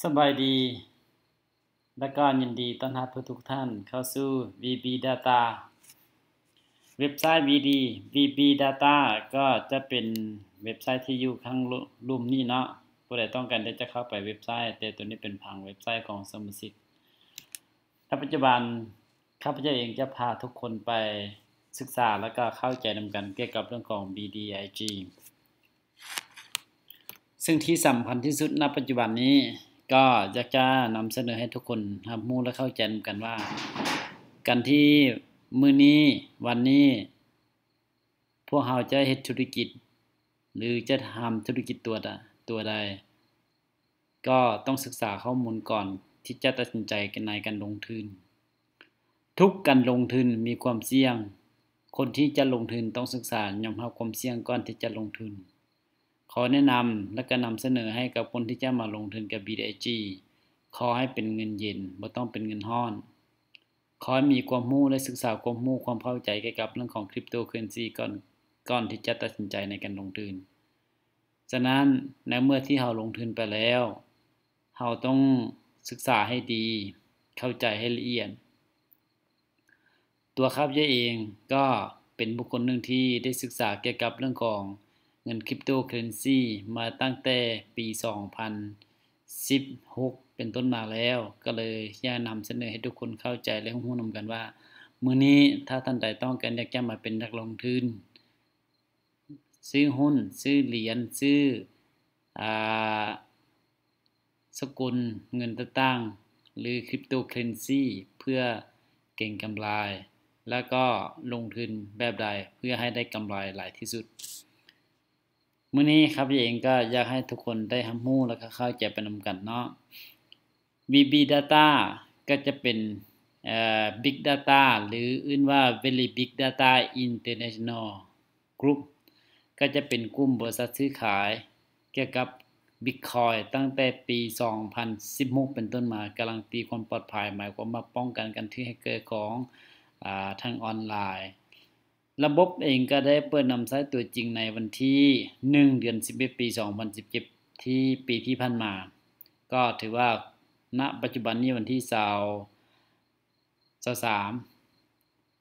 ສະບາຍດີ ແລະກໍຍິນດີຕ້ອນຮັບທຸກໆທ່ານເຂົ້າສູ່ ວີບີ Data ເວັບໄຊ ວີດີ ວີບີ Data ກໍຈະເປັນເວັບໄຊທີ່ຢູ່ຂ້າງລຸ່ມນີ້ເນາະ. ຜູ້ໃດຕ້ອງການທີ່ຈະເຂົ້າໄປເວັບໄຊ, ແຕ່ໂຕນີ້ເປັນຜັງເວັບໄຊຂອງສະມາຊິກ. ໃນປັດຈຸບັນ ຂ້າພະເຈົ້າເອງຈະພາທຸກຄົນໄປສຶກສາ ແລະກໍເຂົ້າໃຈນຳກັນກ່ຽວກັບເລື່ອງຂອງ ບີດີໄອຈີ. ສິ່ງທີ່ສຳຄັນທີ່ສຸດ ນະປັດຈຸບັນນີ້ ກໍຢາກຈະນຳສະເໜີໃຫ້ທຸກຄົນຮັບຮູ້ ແລະເຂົ້າໃຈນຳກັນວ່າ ການທີ່ມື້ນີ້ ວັນນີ້ ພວກເຮົາຈະເຮັດທຸລະກິດ ຫຼື ຈະທຳທຸລະກິດຕົວໃດ ຕົວໃດ ກໍຕ້ອງສຶກສາຂໍ້ມູນກ່ອນທີ່ຈະຕັດສິນໃຈໃນການລົງທຶນ. ທຸກການລົງທຶນມີຄວາມສ່ຽງ. ຄົນທີ່ຈະລົງທຶນຕ້ອງສຶກສາຍອມຮັບຄວາມສ່ຽງກ່ອນທີ່ຈະລົງທຶນ. ຂໍແນະນຳ ແລະ ກະນຳສະເໜີໃຫ້ກັບຄົນທີ່ຈະມາລົງທຶນກັບ ບີດີໄອຈີ ຂໍໃຫ້ເປັນເງິນເຢັນ, ບໍ່ຕ້ອງເປັນເງິນຮ້ອນ. ຂໍໃຫ້ມີຄວາມຮູ້ ແລະ ສຶກສາຄວາມຮູ້, ຄວາມເຂົ້າໃຈກ່ຽວກັບເລື່ອງຂອງ Cryptocurrency ກ່ອນ, ກ່ອນທີ່ຈະຕັດສິນໃຈໃນການລົງທຶນ. ສະນັ້ນ ໃນເມື່ອທີ່ເຮົາລົງທຶນໄປແລ້ວ, ເຮົາຕ້ອງສຶກສາໃຫ້ດີ, ເຂົ້າໃຈໃຫ້ລະອຽດ. ຕົວຂ້າພະເຈົ້າເອງກໍເປັນບຸກຄົນໜຶ່ງທີ່ໄດ້ສຶກສາກ່ຽວກັບເລື່ອງຂອງເງິນ Cryptocurrency ມາຕັ້ງແຕ່ປີສອງພັນສິບຫົກເປັນຕົ້ນມາແລ້ວ, ກໍເລີຍຢາກນຳສະເໜີໃຫ້ທຸກຄົນເຂົ້າໃຈ ແລະ ຮູ້ນຳກັນວ່າ ມື້ນີ້ຖ້າທ່ານໃດຕ້ອງການຢາກຈະມາເປັນນັກລົງທຶນ, ຊື້ຫຸ້ນ, ຊື້ຫຼຽນ, ຊື້ ອາ ສະກຸນເງິນຕ່າງໆ ຫຼື Cryptocurrency ເພື່ອເກັງກຳໄລ ແລະ ກໍລົງທຶນແບບໃດເພື່ອໃຫ້ໄດ້ກຳໄລຫຼາຍທີ່ສຸດ. ມື້ນີ້ຂ້າພະເຈົ້າເອງກໍຢາກໃຫ້ທຸກຄົນໄດ້ຮັບຮູ້ ແລະ ກໍເຂົ້າໃຈໄປນຳກັນເນາະ. ວີບີ Data ກໍຈະເປັນ ເອີ Big Data ຫຼື ອື່ນວ່າ Very Big Data International Group ກໍຈະເປັນກຸ່ມບໍລິສັດຊື້ຂາຍກ່ຽວກັບ Bitcoin ຕັ້ງແຕ່ປີສອງພັນສິບຫົກເປັນຕົ້ນມາ, ກາລັນຕີຄວາມປອດໄພ ໝາຍຄວາມວ່າປ້ອງກັນການຖືກແຮັກເກີຂອງ ອາ ທາງອອນລາຍ. ລະບົບເອງກໍໄດ້ເປີດນຳໃຊ້ຕົວຈິງໃນວັນທີໜຶ່ງ ເດືອນສິບເອັດ ປີສອງພັນສິບເຈັດ ທີ່ປີທີ່ຜ່ານມາ, ກໍຖືວ່າ ນະປັດຈຸບັນນີ້ວັນທີຊາວ ຊາວສາມ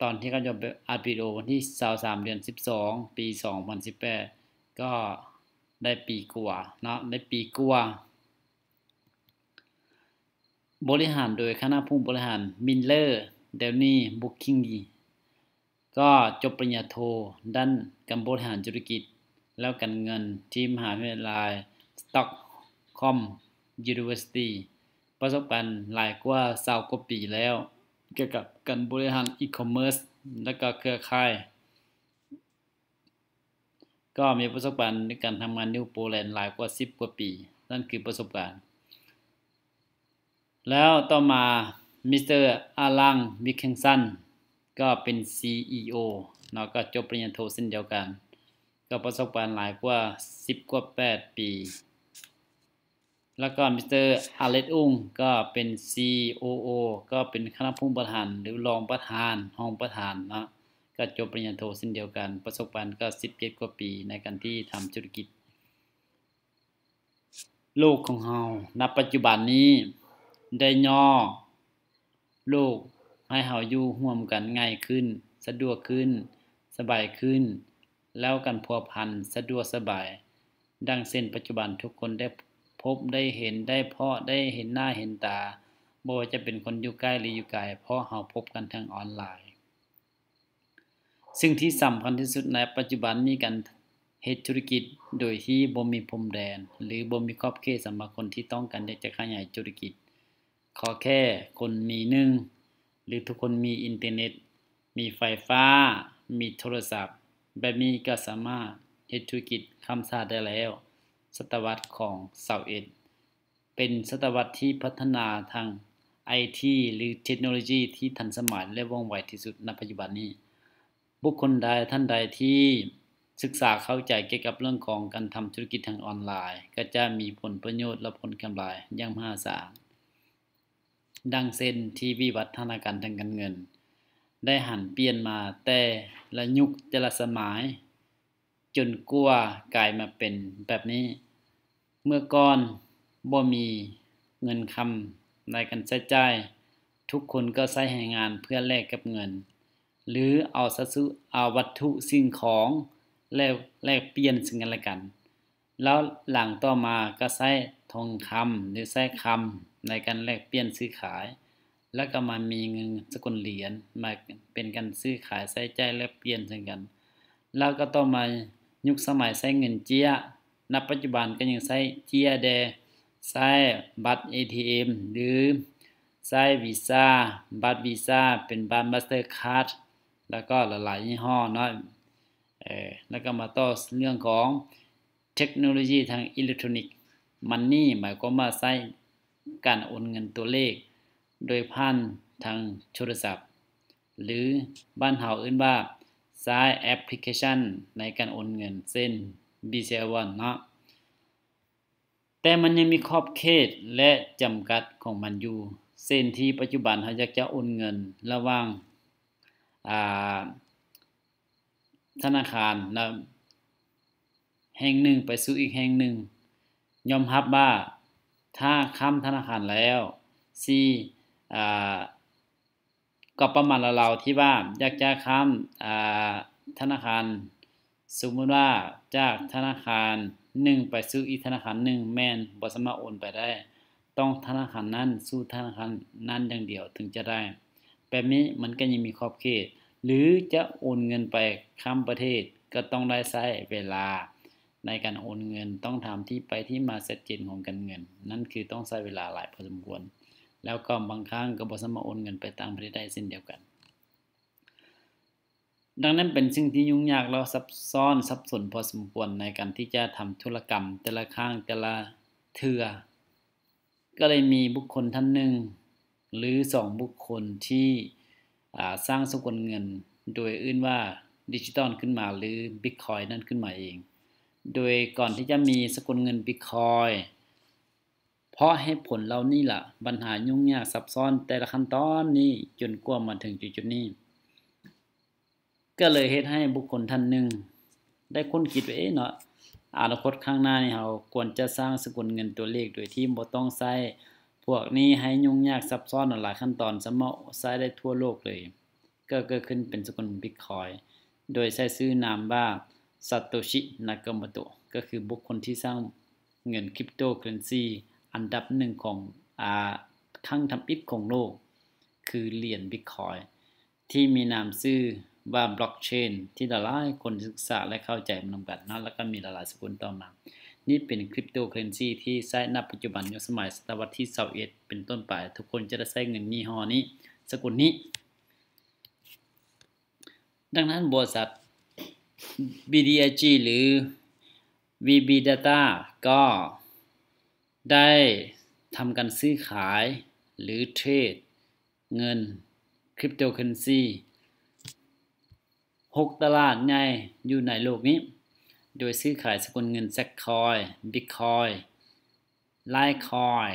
ຕອນທີ່ເຂົາເຈົ້າໄປອັດວິດີໂອວັນທີຊາວສາມ ເດືອນສິບສອງ ປີສອງພັນສິບແປດ ກໍໄດ້ປີກວ່າເນາະ, ໄດ້ປີກວ່າ. ບໍລິຫານໂດຍຄະນະຜູ້ບໍລິຫານ Miller, Danny, Brooking ກໍຈົບປະລິນຍາໂທດ້ານການບໍລິຫານທຸລະກິດ ແລ້ວການເງິນທີ່ມະຫາວິທະຍາໄລ Stockholm University, ປະສົບການຫຼາຍກວ່າຊາວກວ່າປີແລ້ວ ກ່ຽວກັບການບໍລິຫານ e-commerce ແລະ ກໍເຄືອຂ່າຍ. ກໍມີປະສົບການໃນການທຳງານຢູ່ໂປແລນຫຼາຍກວ່າສິບກວ່າປີ. ນັ້ນຄືປະສົບການ. ແລ້ວຕໍ່ມາ ມິສເຕີ ອາລັນ ວິກເຄັນສັນ ກໍເປັນ ຊີອີໂອ ເນາະ, ກໍຈົບປະລິນຍາໂທເຊັ່ນດຽວກັນ, ກໍປະສົບການຫຼາຍກວ່າສິບກວ່າແປດປີ. ແລ້ວກໍ ມິສເຕີ ອາເລັກ ອຸງ ກໍເປັນ ຊີໂອໂອ ກໍເປັນຄະນະຜູ້ບໍລິຫານ ຫຼື ລອງປະທານ, ຮອງປະທານເນາະ, ກໍຈົບປະລິນຍາໂທເຊັ່ນດຽວກັນ, ປະສົບການກໍສິບເຈັດກວ່າປີໃນການທີ່ທຳທຸລະກິດ. ໂລກຂອງເຮົານະປັດຈຸບັນນີ້ໄດ້ຫຍໍ້ໂລກໃຫ້ເຮົາຢູ່ຮ່ວມກັນງ່າຍຂຶ້ນ, ສະດວກຂຶ້ນ, ສະບາຍຂຶ້ນ, ແລ້ວການພົວພັນສະດວກສະບາຍ. ດັ່ງເຊັ່ນ ປັດຈຸບັນທຸກຄົນໄດ້ພົບ, ໄດ້ເຫັນ, ໄດ້ເພາະ, ໄດ້ເຫັນໜ້າເຫັນຕາ, ບໍ່ວ່າຈະເປັນຄົນຢູ່ໃກ້ ຫຼື ຢູ່ໄກ, ເພາະເຮົາພົບກັນທາງອອນລາຍ. ສິ່ງທີ່ສຳຄັນທີ່ສຸດໃນປັດຈຸບັນນີ້ ການເຮັດທຸລະກິດໂດຍທີ່ບໍ່ມີພົມແດນ ຫຼື ບໍ່ມີຂອບເຂດສຳລັບຄົນທີ່ຕ້ອງການຢາກຈະຂະຫຍາຍທຸລະກິດ. ຂໍແຄ່ຄົນມີ ໜຶ່ງ ຫຼື ທຸກຄົນມີອິນເຕີເນັດ, ມີໄຟຟ້າ, ມີໂທລະສັບ, ແບບນີ້ກໍສາມາດເຮັດທຸລະກິດຂ້າມຊາດໄດ້ແລ້ວ. ສະຕະວັດຂອງຊາວເອັດ ເປັນສະຕະວັດທີ່ພັດທະນາທາງໄອທີ ຫຼື ເທັກໂນໂລຢີທີ່ທັນສະໄໝ ແລະ ວ່ອງໄວທີ່ສຸດໃນປັດຈຸບັນນີ້. ບຸກຄົນໃດທ່ານໃດທີ່ສຶກສາເຂົ້າໃຈກ່ຽວກັບເລື່ອງຂອງການທຳທຸລະກິດທາງອອນລາຍ ກໍຈະມີຜົນປະໂຫຍດ ແລະ ຜົນກຳໄລຢ່າງມະຫາສານ. ດັ່ງເຊັ່ນ ທີ່ວິວັດທະນາການທາງການເງິນໄດ້ຫັນປ່ຽນມາແຕ່ລະຍຸກແຕ່ລະສະໄໝ ຈົນກວ່າກາຍມາເປັນແບບນີ້. ເມື່ອກ່ອນບໍ່ມີ ເງິນຄຳໃນການໃຊ້ຈ່າຍ, ທຸກຄົນກໍໃຊ້ແຮງງານເພື່ອແລກກັບເງິນ ຫຼື ເອົາສັດສຸ ເອົາວັດຖຸສິ່ງຂອງແລກ ແລກປ່ຽນເຊິ່ງກັນແລະກັນ. ແລ້ວຫຼັງຕໍ່ມາກໍໃຊ້ທອງຄຳ ຫຼື ໃຊ້ຄຳໃນການແລກປ່ຽນຊື້ຂາຍ, ແລ້ວກໍມາມີເງິນສະກຸນຫຼຽນ ມາເປັນການຊື້ຂາຍໃຊ້ຈ່າຍແລກປ່ຽນເຊິ່ງກັນ. ແລ້ວກໍຕໍ່ມາຍຸກສະໄໝໃຊ້ເງິນເຈ້ຍ, ນະປັດຈຸບັນກໍຍັງໃຊ້ເຈ້ຍແດ່, ໃຊ້ບັດເອທີເອັມ ຫຼື ໃຊ້ວີຊາ, ບັດວີຊາ ເປັນບັດມາສເຕີຄາດ ແລ້ວກໍຫຼາຍໆຍີ່ຫໍ້ເນາະ. ເອີ ແລ້ວກໍມາຕໍ່ເລື່ອງຂອງເທັກໂນໂລຢີທາງອີເລັກໂທຣນິກມັນນີ, ໝາຍຄວາມວ່າໃຊ້ການໂອນເງິນຕົວເລກໂດຍຜ່ານທາງໂທລະສັບ ຫຼື ບ້ານເຮົາເອີ້ນວ່າໃຊ້ແອັບພລິເຄຊັນໃນການໂອນເງິນ ເຊັ່ນ ບີຊີແອລວັນເນາະ. ແຕ່ມັນຍັງມີຂອບເຂດ ແລະ ຈຳກັດຂອງມັນຢູ່, ເຊັ່ນທີ່ປັດຈຸບັນເຮົາຢາກຈະໂອນເງິນລະຫວ່າງ ອ່າ ທະນາຄານນະ ແຫ່ງໜຶ່ງໄປສູ່ອີກແຫ່ງໜຶ່ງ, ຍອມຮັບວ່າຖ້າຂ້າມທະນາຄານແລ້ວ ຊິ ອ່າ ກໍປະມານລາວໆ ທີ່ວ່າຢາກຈະຂ້າມ ອ່າ ທະນາຄານ, ສົມມຸດວ່າຈາກທະນາຄານໜຶ່ງໄປສູ່ອີກທະນາຄານໜຶ່ງ ແມ່ນບໍ່ສາມາດໂອນໄປໄດ້, ຕ້ອງທະນາຄານນັ້ນສູ່ທະນາຄານນັ້ນຢ່າງດຽວເຖິງຈະໄດ້. ແບບນີ້ມັນກໍຍັງມີຂອບເຂດ, ຫຼື ຈະໂອນເງິນໄປຂ້າມປະເທດ ກໍຕ້ອງໄດ້ໃຊ້ເວລາ ໃນການໂອນເງິນ ຕ້ອງຖາມທີ່ໄປທີ່ມາຊັດເຈນຂອງການເງິນ, ນັ້ນຄືຕ້ອງໃຊ້ເວລາຫຼາຍພໍສົມຄວນ, ແລ້ວກໍບາງຄັ້ງກໍບໍ່ສາມາດໂອນເງິນໄປຕ່າງປະເທດໄດ້ເຊັ່ນດຽວກັນ. ດັ່ງນັ້ນເປັນສິ່ງທີ່ຫຍຸ້ງຍາກ ແລະ ຊັບຊ້ອນສັບສົນພໍສົມຄວນໃນການທີ່ຈະທຳທຸລະກຳແຕ່ລະຄັ້ງແຕ່ລະເທື່ອ. ກໍເລີຍມີບຸກຄົນທ່ານໜຶ່ງ ຫຼື ສອງບຸກຄົນທີ່ ອາ ສ້າງສະກຸນເງິນໂດຍເອີ້ນວ່າດິຈິຕອນຂຶ້ນມາ ຫຼື ບິດຄອຍນັ້ນຂຶ້ນມາເອງ. ໂດຍກ່ອນທີ່ຈະມີສະກຸນເງິນບິດຄອຍ ເພາະເຫດຜົນເຫຼົ່ານີ້ລະ ບັນຫາຫຍຸ້ງຍາກຊັບຊ້ອນແຕ່ລະຂັ້ນຕອນນີ້ ຈົນກວ່າມາເຖິງຈຸດໆນີ້ ກໍເລີຍເຮັດໃຫ້ບຸກຄົນທ່ານໜຶ່ງໄດ້ຄົ້ນຄິດວ່າ ເອະເນາະ ອະນາຄົດຂ້າງໜ້ານີ້ ເຮົາຄວນຈະສ້າງສະກຸນເງິນຕົວເລກໂດຍທີ່ບໍ່ຕ້ອງໃຊ້ພວກນີ້ໃຫ້ຫຍຸ້ງຍາກຊັບຊ້ອນຫຼາຍຂັ້ນຕອນ, ສາມາດໃຊ້ໄດ້ທົ່ວໂລກເລີຍ. ກໍເກີດຂຶ້ນເປັນສະກຸນບິດຄອຍ ໂດຍໃຊ້ຊື່ນາມວ່າ ຊາໂຕຊິ ນາກາໂມໂຕະ ກໍຄືບຸກຄົນທີ່ສ້າງເງິນຄຣິບໂຕເຄີເຣນຊີອັນດັບໜຶ່ງຂອງ ອາ ຄັ້ງທຳອິດຂອງໂລກ ຄືຫຼຽນບິດຄອຍ ທີ່ມີນາມຊື່ວ່າບລັອກເຊນ ທີ່ຫຼາຍໆຄົນສຶກສາ ແລະ ເຂົ້າໃຈນຳກັນເນາະ, ແລ້ວກໍມີຫຼາຍໆສະກຸນຕໍ່ມາ. ນີ້ເປັນຄຣິບໂຕເຄີເຣນຊີທີ່ໃຊ້ນະປັດຈຸບັນ ຍຸກສະໄໝສະຕະວັດທີຊາວເອັດເປັນຕົ້ນໄປ, ທຸກຄົນຈະໄດ້ໃຊ້ເງິນຍີ່ຫໍ້ນີ້, ສະກຸນນີ້. ດັ່ງນັ້ນ ບໍລິສັດ ບີດີໄອຈີ ຫຼື ວີບີ Data ກໍໄດ້ທຳການຊື້ຂາຍ ຫຼື ເທຣດເງິນຄຣິບໂຕເຄີເຣນຊີຫົກຕະຫຼາດໃຫຍ່ຢູ່ໃນໂລກນີ້, ໂດຍຊື້ຂາຍສະກຸນເງິນ Satoshi Coin, Bitcoin, Litecoin,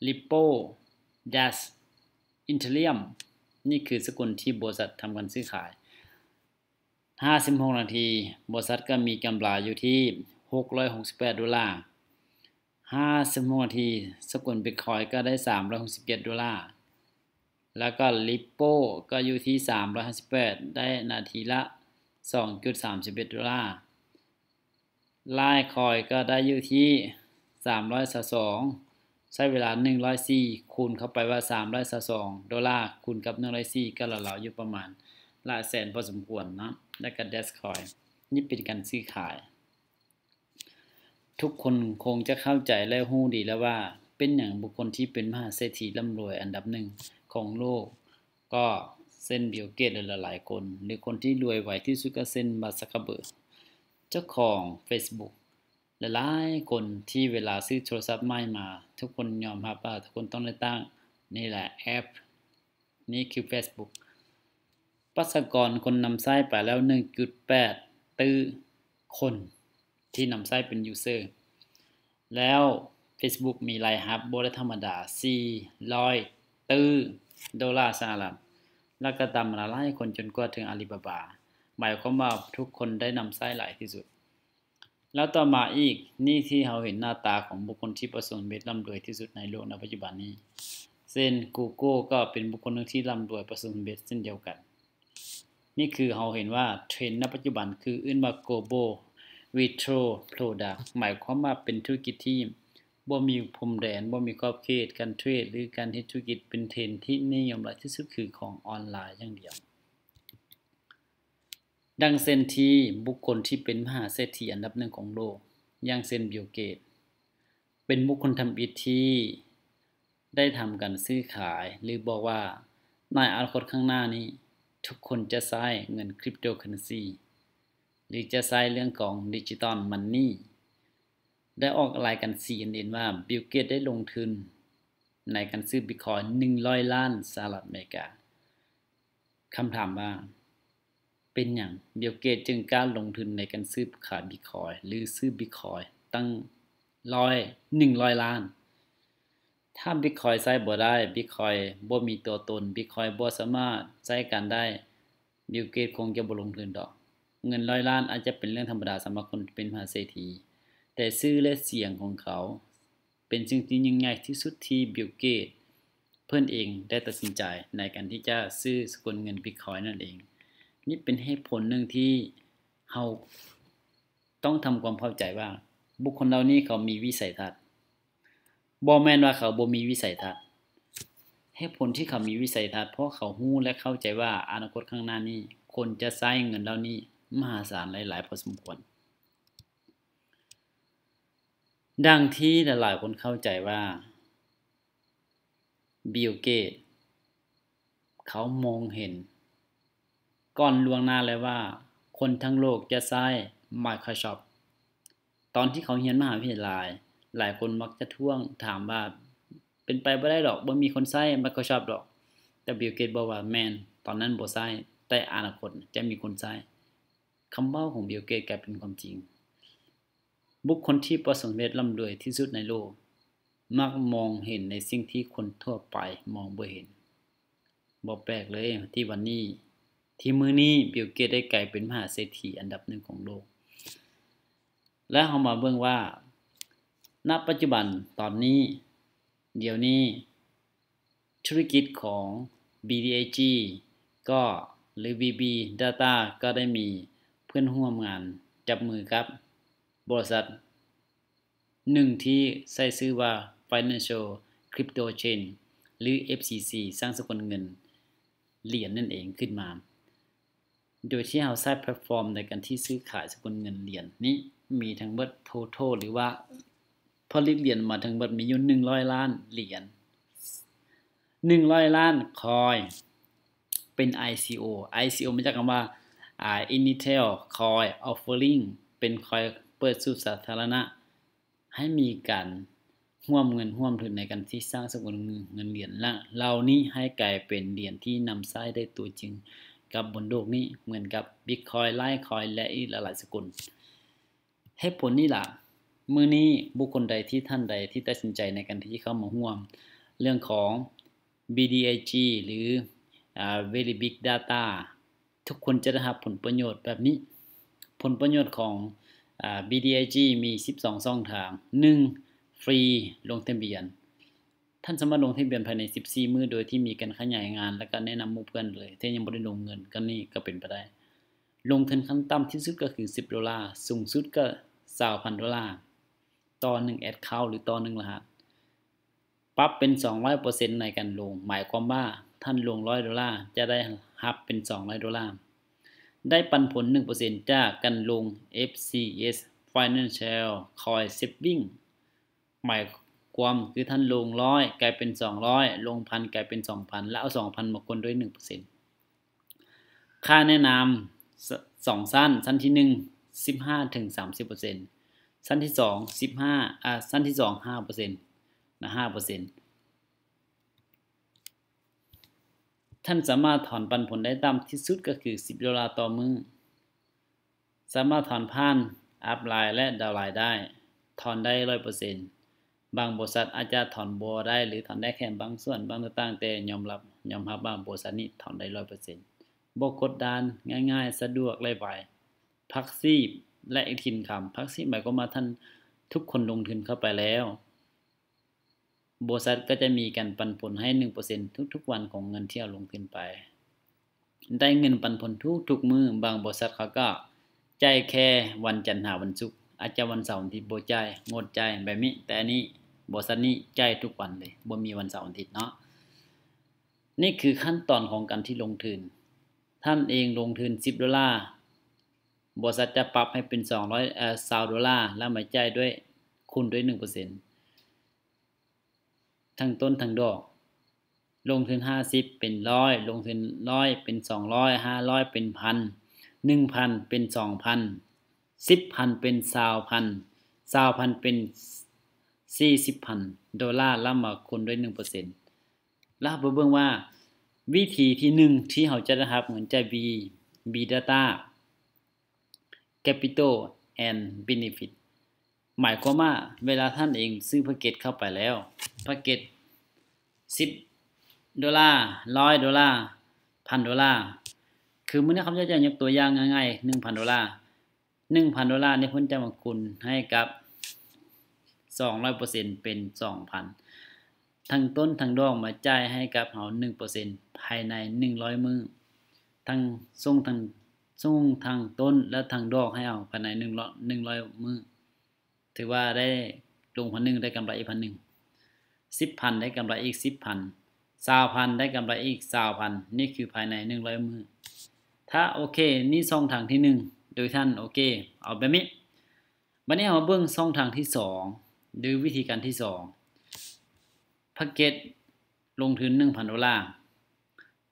Ripple, Dash, Ethereum. ນີ້ຄືສະກຸນທີ່ບໍລິສັດທຳການຊື້ຂາຍ. ຫ້າສິບຫົກນາທີ, ບໍລິສັດກໍມີກຳໄລຢູ່ທີ່ຫົກຮ້ອຍຫົກສິບແປດໂດລາ. ຫ້າສິບຫົກນາທີ, ສະກຸນ Bitcoin ກໍໄດ້ສາມຮ້ອຍຫົກສິບເຈັດໂດລາ. ແລ້ວກໍ Ripple ກໍຢູ່ທີ່ສາມຮ້ອຍຫ້າສິບແປດ, ໄດ້ນາທີລະສອງຈຸດສາມສິບເອັດໂດລາ. Litecoin ກໍໄດ້ຢູ່ທີ່ສາມຮ້ອຍຊາວສອງ, ໃຊ້ເວລາໜຶ່ງຮ້ອຍສີ່ ຄູນເຂົ້າໄປວ່າສາມຮ້ອຍຊາວສອງໂດລາ ຄູນກັບໜຶ່ງຮ້ອຍສີ່ ກໍລາວໆຢູ່ປະມານຫຼາຍແສນພໍສົມຄວນເນາະ. ແລ້ວກໍ Dash Coin ນີ້ເປັນການຊື້ຂາຍ. ທຸກຄົນຄົງຈະເຂົ້າໃຈ ແລະ ຮູ້ດີແລ້ວວ່າ ເປັນຫຍັງບຸກຄົນທີ່ເປັນມະຫາເສດຖີລ່ຳລວຍອັນດັບໜຶ່ງຂອງໂລກ ກໍເຊັ່ນ Bill Gates ແລະ ຫຼາຍໆຄົນ ຫຼື ຄົນທີ່ລວຍໄວທີ່ສຸດກໍເຊັ່ນ Mark Zuckerberg ເຈົ້າຂອງ Facebook ຫຼາຍໆຄົນທີ່ເວລາຊື້ໂທລະສັບໃໝ່ມາ ທຸກຄົນຍອມຮັບວ່າທຸກຄົນຕ້ອງໄດ້ຕັ້ງ. ນີ້ແຫຼະ ແອັບ ນີ້ຄື Facebook. ປະຊາກອນຄົນນຳໃຊ້ໄປແລ້ວໜຶ່ງຈຸດແປດຕື້ຄົນທີ່ນຳໃຊ້ເປັນ user ແລ້ວ Facebook ມີລາຍຮັບບໍ່ໄດ້ທຳມະດາ ສີ່ຮ້ອຍຕື້ໂດລາສະຫະລັດ ແລ້ວກໍຕາມມາຫຼາຍໆຄົນຈົນກວ່າເຖິງ Alibaba, ໝາຍຄວາມວ່າທຸກຄົນໄດ້ນຳໃຊ້ຫຼາຍທີ່ສຸດ. ແລ້ວຕໍ່ມາອີກ ນີ້ທີ່ເຮົາເຫັນໜ້າຕາຂອງບຸກຄົນທີ່ປະສົບຜົນສຳເລັດລ່ຳລວຍທີ່ສຸດໃນໂລກໃນປັດຈຸບັນນີ້ ເຊັ່ນ Google ກໍເປັນບຸກຄົນໜຶ່ງທີ່ລ່ຳລວຍປະສົບຜົນສຳເລັດເຊັ່ນດຽວກັນ. ນີ້ຄືເຮົາເຫັນວ່າເທຣນໃນປັດຈຸບັນຄືເອີ້ນວ່າ Global Virtual Product ໝາຍຄວາມວ່າເປັນທຸລະກິດທີ່ບໍ່ມີພົມແດນ, ບໍ່ມີຂອບເຂດ, ການເທຣດ ຫຼື ການເຮັດທຸລະກິດເປັນເທຣນທີ່ນິຍົມຫຼາຍທີ່ສຸດຄືຂອງອອນລາຍຢ່າງດຽວ. ດັ່ງເຊັ່ນທີ່ບຸກຄົນທີ່ເປັນມະຫາເສດຖີອັນດັບໜຶ່ງຂອງໂລກ ຢ່າງເຊັ່ນ Bill Gates ເປັນບຸກຄົນທຳອິດທີ່ໄດ້ທຳການຊື້ຂາຍ ຫຼື ບອກວ່າໃນອະນາຄົດຂ້າງໜ້ານີ້ ທຸກຄົນຈະໃຊ້ເງິນ Cryptocurrency ຫຼື ຈະໃຊ້ເລື່ອງຂອງ Digital Money ໄດ້ອອກລາຍການ CNN ວ່າ Bill Gates ໄດ້ລົງທຶນໃນການຊື້ Bitcoin ໜຶ່ງຮ້ອຍລ້ານສະຫະລັດອາເມລິກາ. ຄຳຖາມວ່າ ເປັນຫຍັງ Bill Gates ຈຶ່ງກ້າລົງທຶນໃນການຊື້ຂາຍ Bitcoin ຫຼື ຊື້ Bitcoin ຕັ້ງຮ້ອຍ ໜຶ່ງຮ້ອຍລ້ານ? ຖ້າ Bitcoin ໃຊ້ບໍ່ໄດ້, Bitcoin ບໍ່ມີຕົວຕົນ, Bitcoin ບໍ່ສາມາດໃຊ້ການໄດ້, Bill Gates ຄົງຈະບໍ່ລົງທຶນດອກ. ເງິນຮ້ອຍລ້ານອາດຈະເປັນເລື່ອງທຳມະດາສຳລັບຄົນເປັນມະຫາເສດຖີ, ແຕ່ຊື່ ແລະ ສຽງຂອງເຂົາ ເປັນສິ່ງທີ່ຍິ່ງໃຫຍ່ທີ່ສຸດທີ່ Bill Gates ເພິ່ນເອງໄດ້ຕັດສິນໃຈໃນການທີ່ຈະຊື້ສະກຸນເງິນ Bitcoin ນັ້ນເອງ. ນີ້ເປັນເຫດຜົນໜຶ່ງທີ່ເຮົາຕ້ອງທຳຄວາມເຂົ້າໃຈວ່າ ບຸກຄົນເຫຼົ່ານີ້ເຂົາມີວິໄສທັດ, ບໍ່ແມ່ນວ່າເຂົາບໍ່ມີວິໄສທັດ. ເຫດຜົນທີ່ເຂົາມີວິໄສທັດ ເພາະເຂົາຮູ້ ແລະ ເຂົ້າໃຈວ່າອະນາຄົດຂ້າງໜ້ານີ້ ຄົນຈະໃຊ້ເງິນເຫຼົ່ານີ້ມະຫາສານຫຼາຍໆພໍສົມຄວນ. ດັ່ງທີ່ຫຼາຍໆຄົນເຂົ້າໃຈວ່າ Bill Gates ເຂົາມອງເຫັນກ່ອນລ່ວງໜ້າແລ້ວວ່າ ຄົນທັງໂລກຈະໃຊ້ Microsoft. ຕອນທີ່ເຂົາຮຽນມະຫາວິທະຍາໄລ, ຫຼາຍຄົນມັກຈະທ້ວງຖາມວ່າ ເປັນໄປບໍ່ໄດ້ດອກ, ບໍ່ມີຄົນໃຊ້ Microsoft ດອກ. ແຕ່ Bill Gates ບອກວ່າ ແມ່ນ, ຕອນນັ້ນບໍ່ໃຊ້, ແຕ່ອະນາຄົດຈະມີຄົນໃຊ້. ຄຳເວົ້າຂອງ Bill Gates ກາຍເປັນຄວາມຈິງ. ບຸກຄົນທີ່ປະສົບຜົນສຳເລັດລ່ຳລວຍທີ່ສຸດໃນໂລກ ມັກມອງເຫັນໃນສິ່ງທີ່ຄົນທົ່ວໄປມອງບໍ່ເຫັນ. ບໍ່ແປກເລີຍທີ່ວັນນີ້, ທີ່ມື້ນີ້ Bill Gates ໄດ້ກາຍເປັນມະຫາເສດຖີອັນດັບໜຶ່ງຂອງໂລກ. ແລ້ວເຮົາມາເບິ່ງວ່າ ນະປັດຈຸບັນຕອນນີ້, ດຽວນີ້ ທຸລະກິດຂອງ BDAG ກໍ ຫຼື BB Data ກໍໄດ້ມີເພື່ອນຮ່ວມງານຈັບມືກັບບໍລິສັດໜຶ່ງທີ່ໃຊ້ຊື່ວ່າ Financial Crypto Chain ຫຼື FCC ສ້າງສະກຸນເງິນຫຼຽນນັ້ນເອງຂຶ້ນມາ. ໂດຍທີ່ເຮົາໃຊ້ແພລດຟອມໃນການທີ່ຊື້ຂາຍສະກຸນເງິນຫຼຽນນີ້ ມີທັງເບິດ total ຫຼືວ່າຜະລິດຫຼຽນມາທັງເບິດມີຢູ່ໜຶ່ງຮ້ອຍລ້ານຫຼຽນ, ໜຶ່ງຮ້ອຍລ້ານຄອຍ ເປັນ ICO. ICO ມາຈາກຄຳວ່າ ອາ Initial Coin Offering ເປັນຄອຍເປີດສູ່ສາທາລະນະ ໃຫ້ມີການຮ່ວມເງິນຮ່ວມທຶນໃນການທີ່ສ້າງສະກຸນເງິນຫຼຽນເຫຼົ່ານີ້ໃຫ້ກາຍເປັນຫຼຽນທີ່ນຳໃຊ້ໄດ້ຕົວຈິງກັບບົນໂລກນີ້ ເໝືອນກັບ Bitcoin, Litecoin ແລະ ອີກຫຼາຍໆສະກຸນ. ເຫດຜົນນີ້ລະ ມື້ນີ້ບຸກຄົນໃດທີ່ທ່ານໃດທີ່ຕັດສິນໃຈໃນການທີ່ເຂົ້າມາຮ່ວມເລື່ອງຂອງ BDAG ຫຼື ອາ Very Big Data ທຸກຄົນຈະໄດ້ຮັບຜົນປະໂຫຍດແບບນີ້. ຜົນປະໂຫຍດຂອງ ອາ BDAG ມີສິບສອງຊ່ອງທາງ. ໜຶ່ງ ຟຣີລົງທະບຽນ. ທ່ານສາມາດລົງທະບຽນພາຍໃນສິບສີ່ມື້ ໂດຍທີ່ມີການຂະຫຍາຍງານ ແລະ ກະແນະນຳໝູ່ເພື່ອນເລີຍ ແຕ່ຍັງບໍ່ໄດ້ລົງເງິນ, ກໍນີ້ກໍເປັນໄປໄດ້. ລົງທຶນຂັ້ນຕ່ຳທີ່ສຸດກໍຄືສິບໂດລາ, ສູງສຸດກໍຊາວພັນໂດລາ ຕໍ່ໜຶ່ງ account ຫຼື ຕໍ່ໜຶ່ງລະຫັດ. ປັບເປັນສອງຮ້ອຍເປີເຊັນໃນການລົງ, ໝາຍຄວາມວ່າທ່ານລົງຮ້ອຍໂດລາ ຈະໄດ້ຮັບເປັນສອງຮ້ອຍໂດລາ. ໄດ້ປັນຜົນໜຶ່ງເປີເຊັນຈາກການລົງ FCS Financial Coin Saving ໝາຍຄວາມຄືທ່ານລົງຮ້ອຍກາຍເປັນສອງຮ້ອຍ, ລົງພັນກາຍເປັນສອງພັນ ແລະ ເອົາສອງພັນມາຄູນດ້ວຍໜຶ່ງເປີເຊັນ. ຄ່າແນະນຳ ສ- ສອງຊັ້ນ, ຊັ້ນທີໜຶ່ງ ສິບຫ້າເຖິງສາມສິບເປີເຊັນ, ຊັ້ນທີສອງ ສິບຫ້າ ອາ ຊັ້ນທີສອງ ຫ້າເປີເຊັນ ນະ ຫ້າເປີເຊັນ. ທ່ານສາມາດຖອນປັນຜົນໄດ້ຕ່ຳທີ່ສຸດກໍຄືສິບໂດລາຕໍ່ມື້. ສາມາດຖອນຜ່ານ upline ແລະ downline ໄດ້, ຖອນໄດ້ຮ້ອຍເປີເຊັນ. ບາງບໍລິສັດອາດຈະຖອນບໍ່ໄດ້ ຫຼື ຖອນໄດ້ແຄ່ບາງສ່ວນບາງຕ່າງໆ, ແຕ່ຍອມຮັບ, ຍອມຮັບວ່າບໍລິສັດນີ້ຖອນໄດ້ຮ້ອຍເປີເຊັນ. ບໍ່ກົດດັນ, ງ່າຍໆ, ສະດວກ ແລະ ໄວ. Passive ແລະ ອີກຖິ່ນຄຳ ພາກສິບ ໝາຍຄວາມວ່າທ່ານທຸກຄົນລົງທຶນເຂົ້າໄປແລ້ວ ບໍລິສັດກໍຈະມີການປັນຜົນໃຫ້ໜຶ່ງເປີເຊັນທຸກໆວັນຂອງເງິນທີ່ເຮົາລົງທຶນໄປ. ໄດ້ເງິນປັນຜົນທຸກໆມື້, ບາງບໍລິສັດເຂົາກໍຈ່າຍແຄ່ວັນຈັນຫາວັນສຸກ, ອາດຈະວັນເສົາວັນອາທິດບໍ່ຈ່າຍ, ງົດຈ່າຍແບບນີ້, ແຕ່ອັນນີ້ ບໍລິສັດນີ້ຈ່າຍທຸກວັນເລີຍ, ບໍ່ມີວັນເສົາວັນອາທິດເນາະ. ນີ້ຄືຂັ້ນຕອນຂອງການທີ່ລົງທຶນ. ທ່ານເອງລົງທຶນສິບໂດລາ, ບໍລິສັດຈະປັບໃຫ້ເປັນສອງຮ້ອຍ ເອີ ຊາວໂດລາ ແລ້ວມາຈ່າຍດ້ວຍ ຄູນດ້ວຍໜຶ່ງເປີເຊັນ ທັງຕົ້ນທັງດອກ. ລົງທຶນຫ້າສິບເປັນຮ້ອຍ, ລົງທຶນຮ້ອຍເປັນສອງຮ້ອຍ, ຫ້າຮ້ອຍເປັນພັນ, ໜຶ່ງພັນເປັນສອງພັນ, ສິບພັນເປັນຊາວພັນ, ຊາວພັນເປັນສີ່ສິບພັນໂດລາ ແລ້ວມາຄູນດ້ວຍໜຶ່ງເປີເຊັນ. ແລ້ວເຮົາໄປເບິ່ງວ່າ ວິທີທີໜຶ່ງທີ່ເຮົາຈະໄດ້ຮັບເງິນຈາກ B, B Data Capital and Benefit ໝາຍຄວາມວ່າ ເວລາທ່ານເອງຊື້ແພັກເກັດເຂົ້າໄປແລ້ວ ແພັກເກັດສິບໂດລາ, ຮ້ອຍໂດລາ, ພັນໂດລາ, ຄືມື້ນີ້ຂ້າພະເຈົ້າຈະຍົກຕົວຢ່າງງ່າຍໆ ໜຶ່ງພັນໂດລາ. ໜຶ່ງພັນໂດລານີ້ເພິ່ນຈະມາຄູນໃຫ້ກັບສອງຮ້ອຍເປີເຊັນເປັນສອງພັນ, ທັງຕົ້ນທັງດອກມາຈ່າຍໃຫ້ກັບເຮົາໜຶ່ງເປີເຊັນພາຍໃນໜຶ່ງຮ້ອຍມື້, ທັງສົ່ງທັງ ສົ່ງທັງຕົ້ນ ແລະ ທັງດອກໃຫ້ເຮົາພາຍໃນໜຶ່ງຮ້ອຍ ໜຶ່ງຮ້ອຍມື້. ຖືວ່າໄດ້ລົງພັນໜຶ່ງ ໄດ້ກຳໄລອີກພັນໜຶ່ງ, ສິບພັນ ໄດ້ກຳໄລອີກສິບພັນ, ຊາວພັນ ໄດ້ກຳໄລອີກຊາວພັນ. ນີ້ຄືພາຍໃນໜຶ່ງຮ້ອຍມື້. ຖ້າໂອເຄ, ນີ້ຊ່ອງທາງທີໜຶ່ງ ໂດຍທ່ານໂອເຄ ເອົາແບບນີ້. ບັດນີ້ເຮົາມາເບິ່ງຊ່ອງທາງທີສອງ ຫຼື ວິທີການທີສອງ. ພາກເກັດລົງທຶນໜຶ່ງພັນໂດລາ,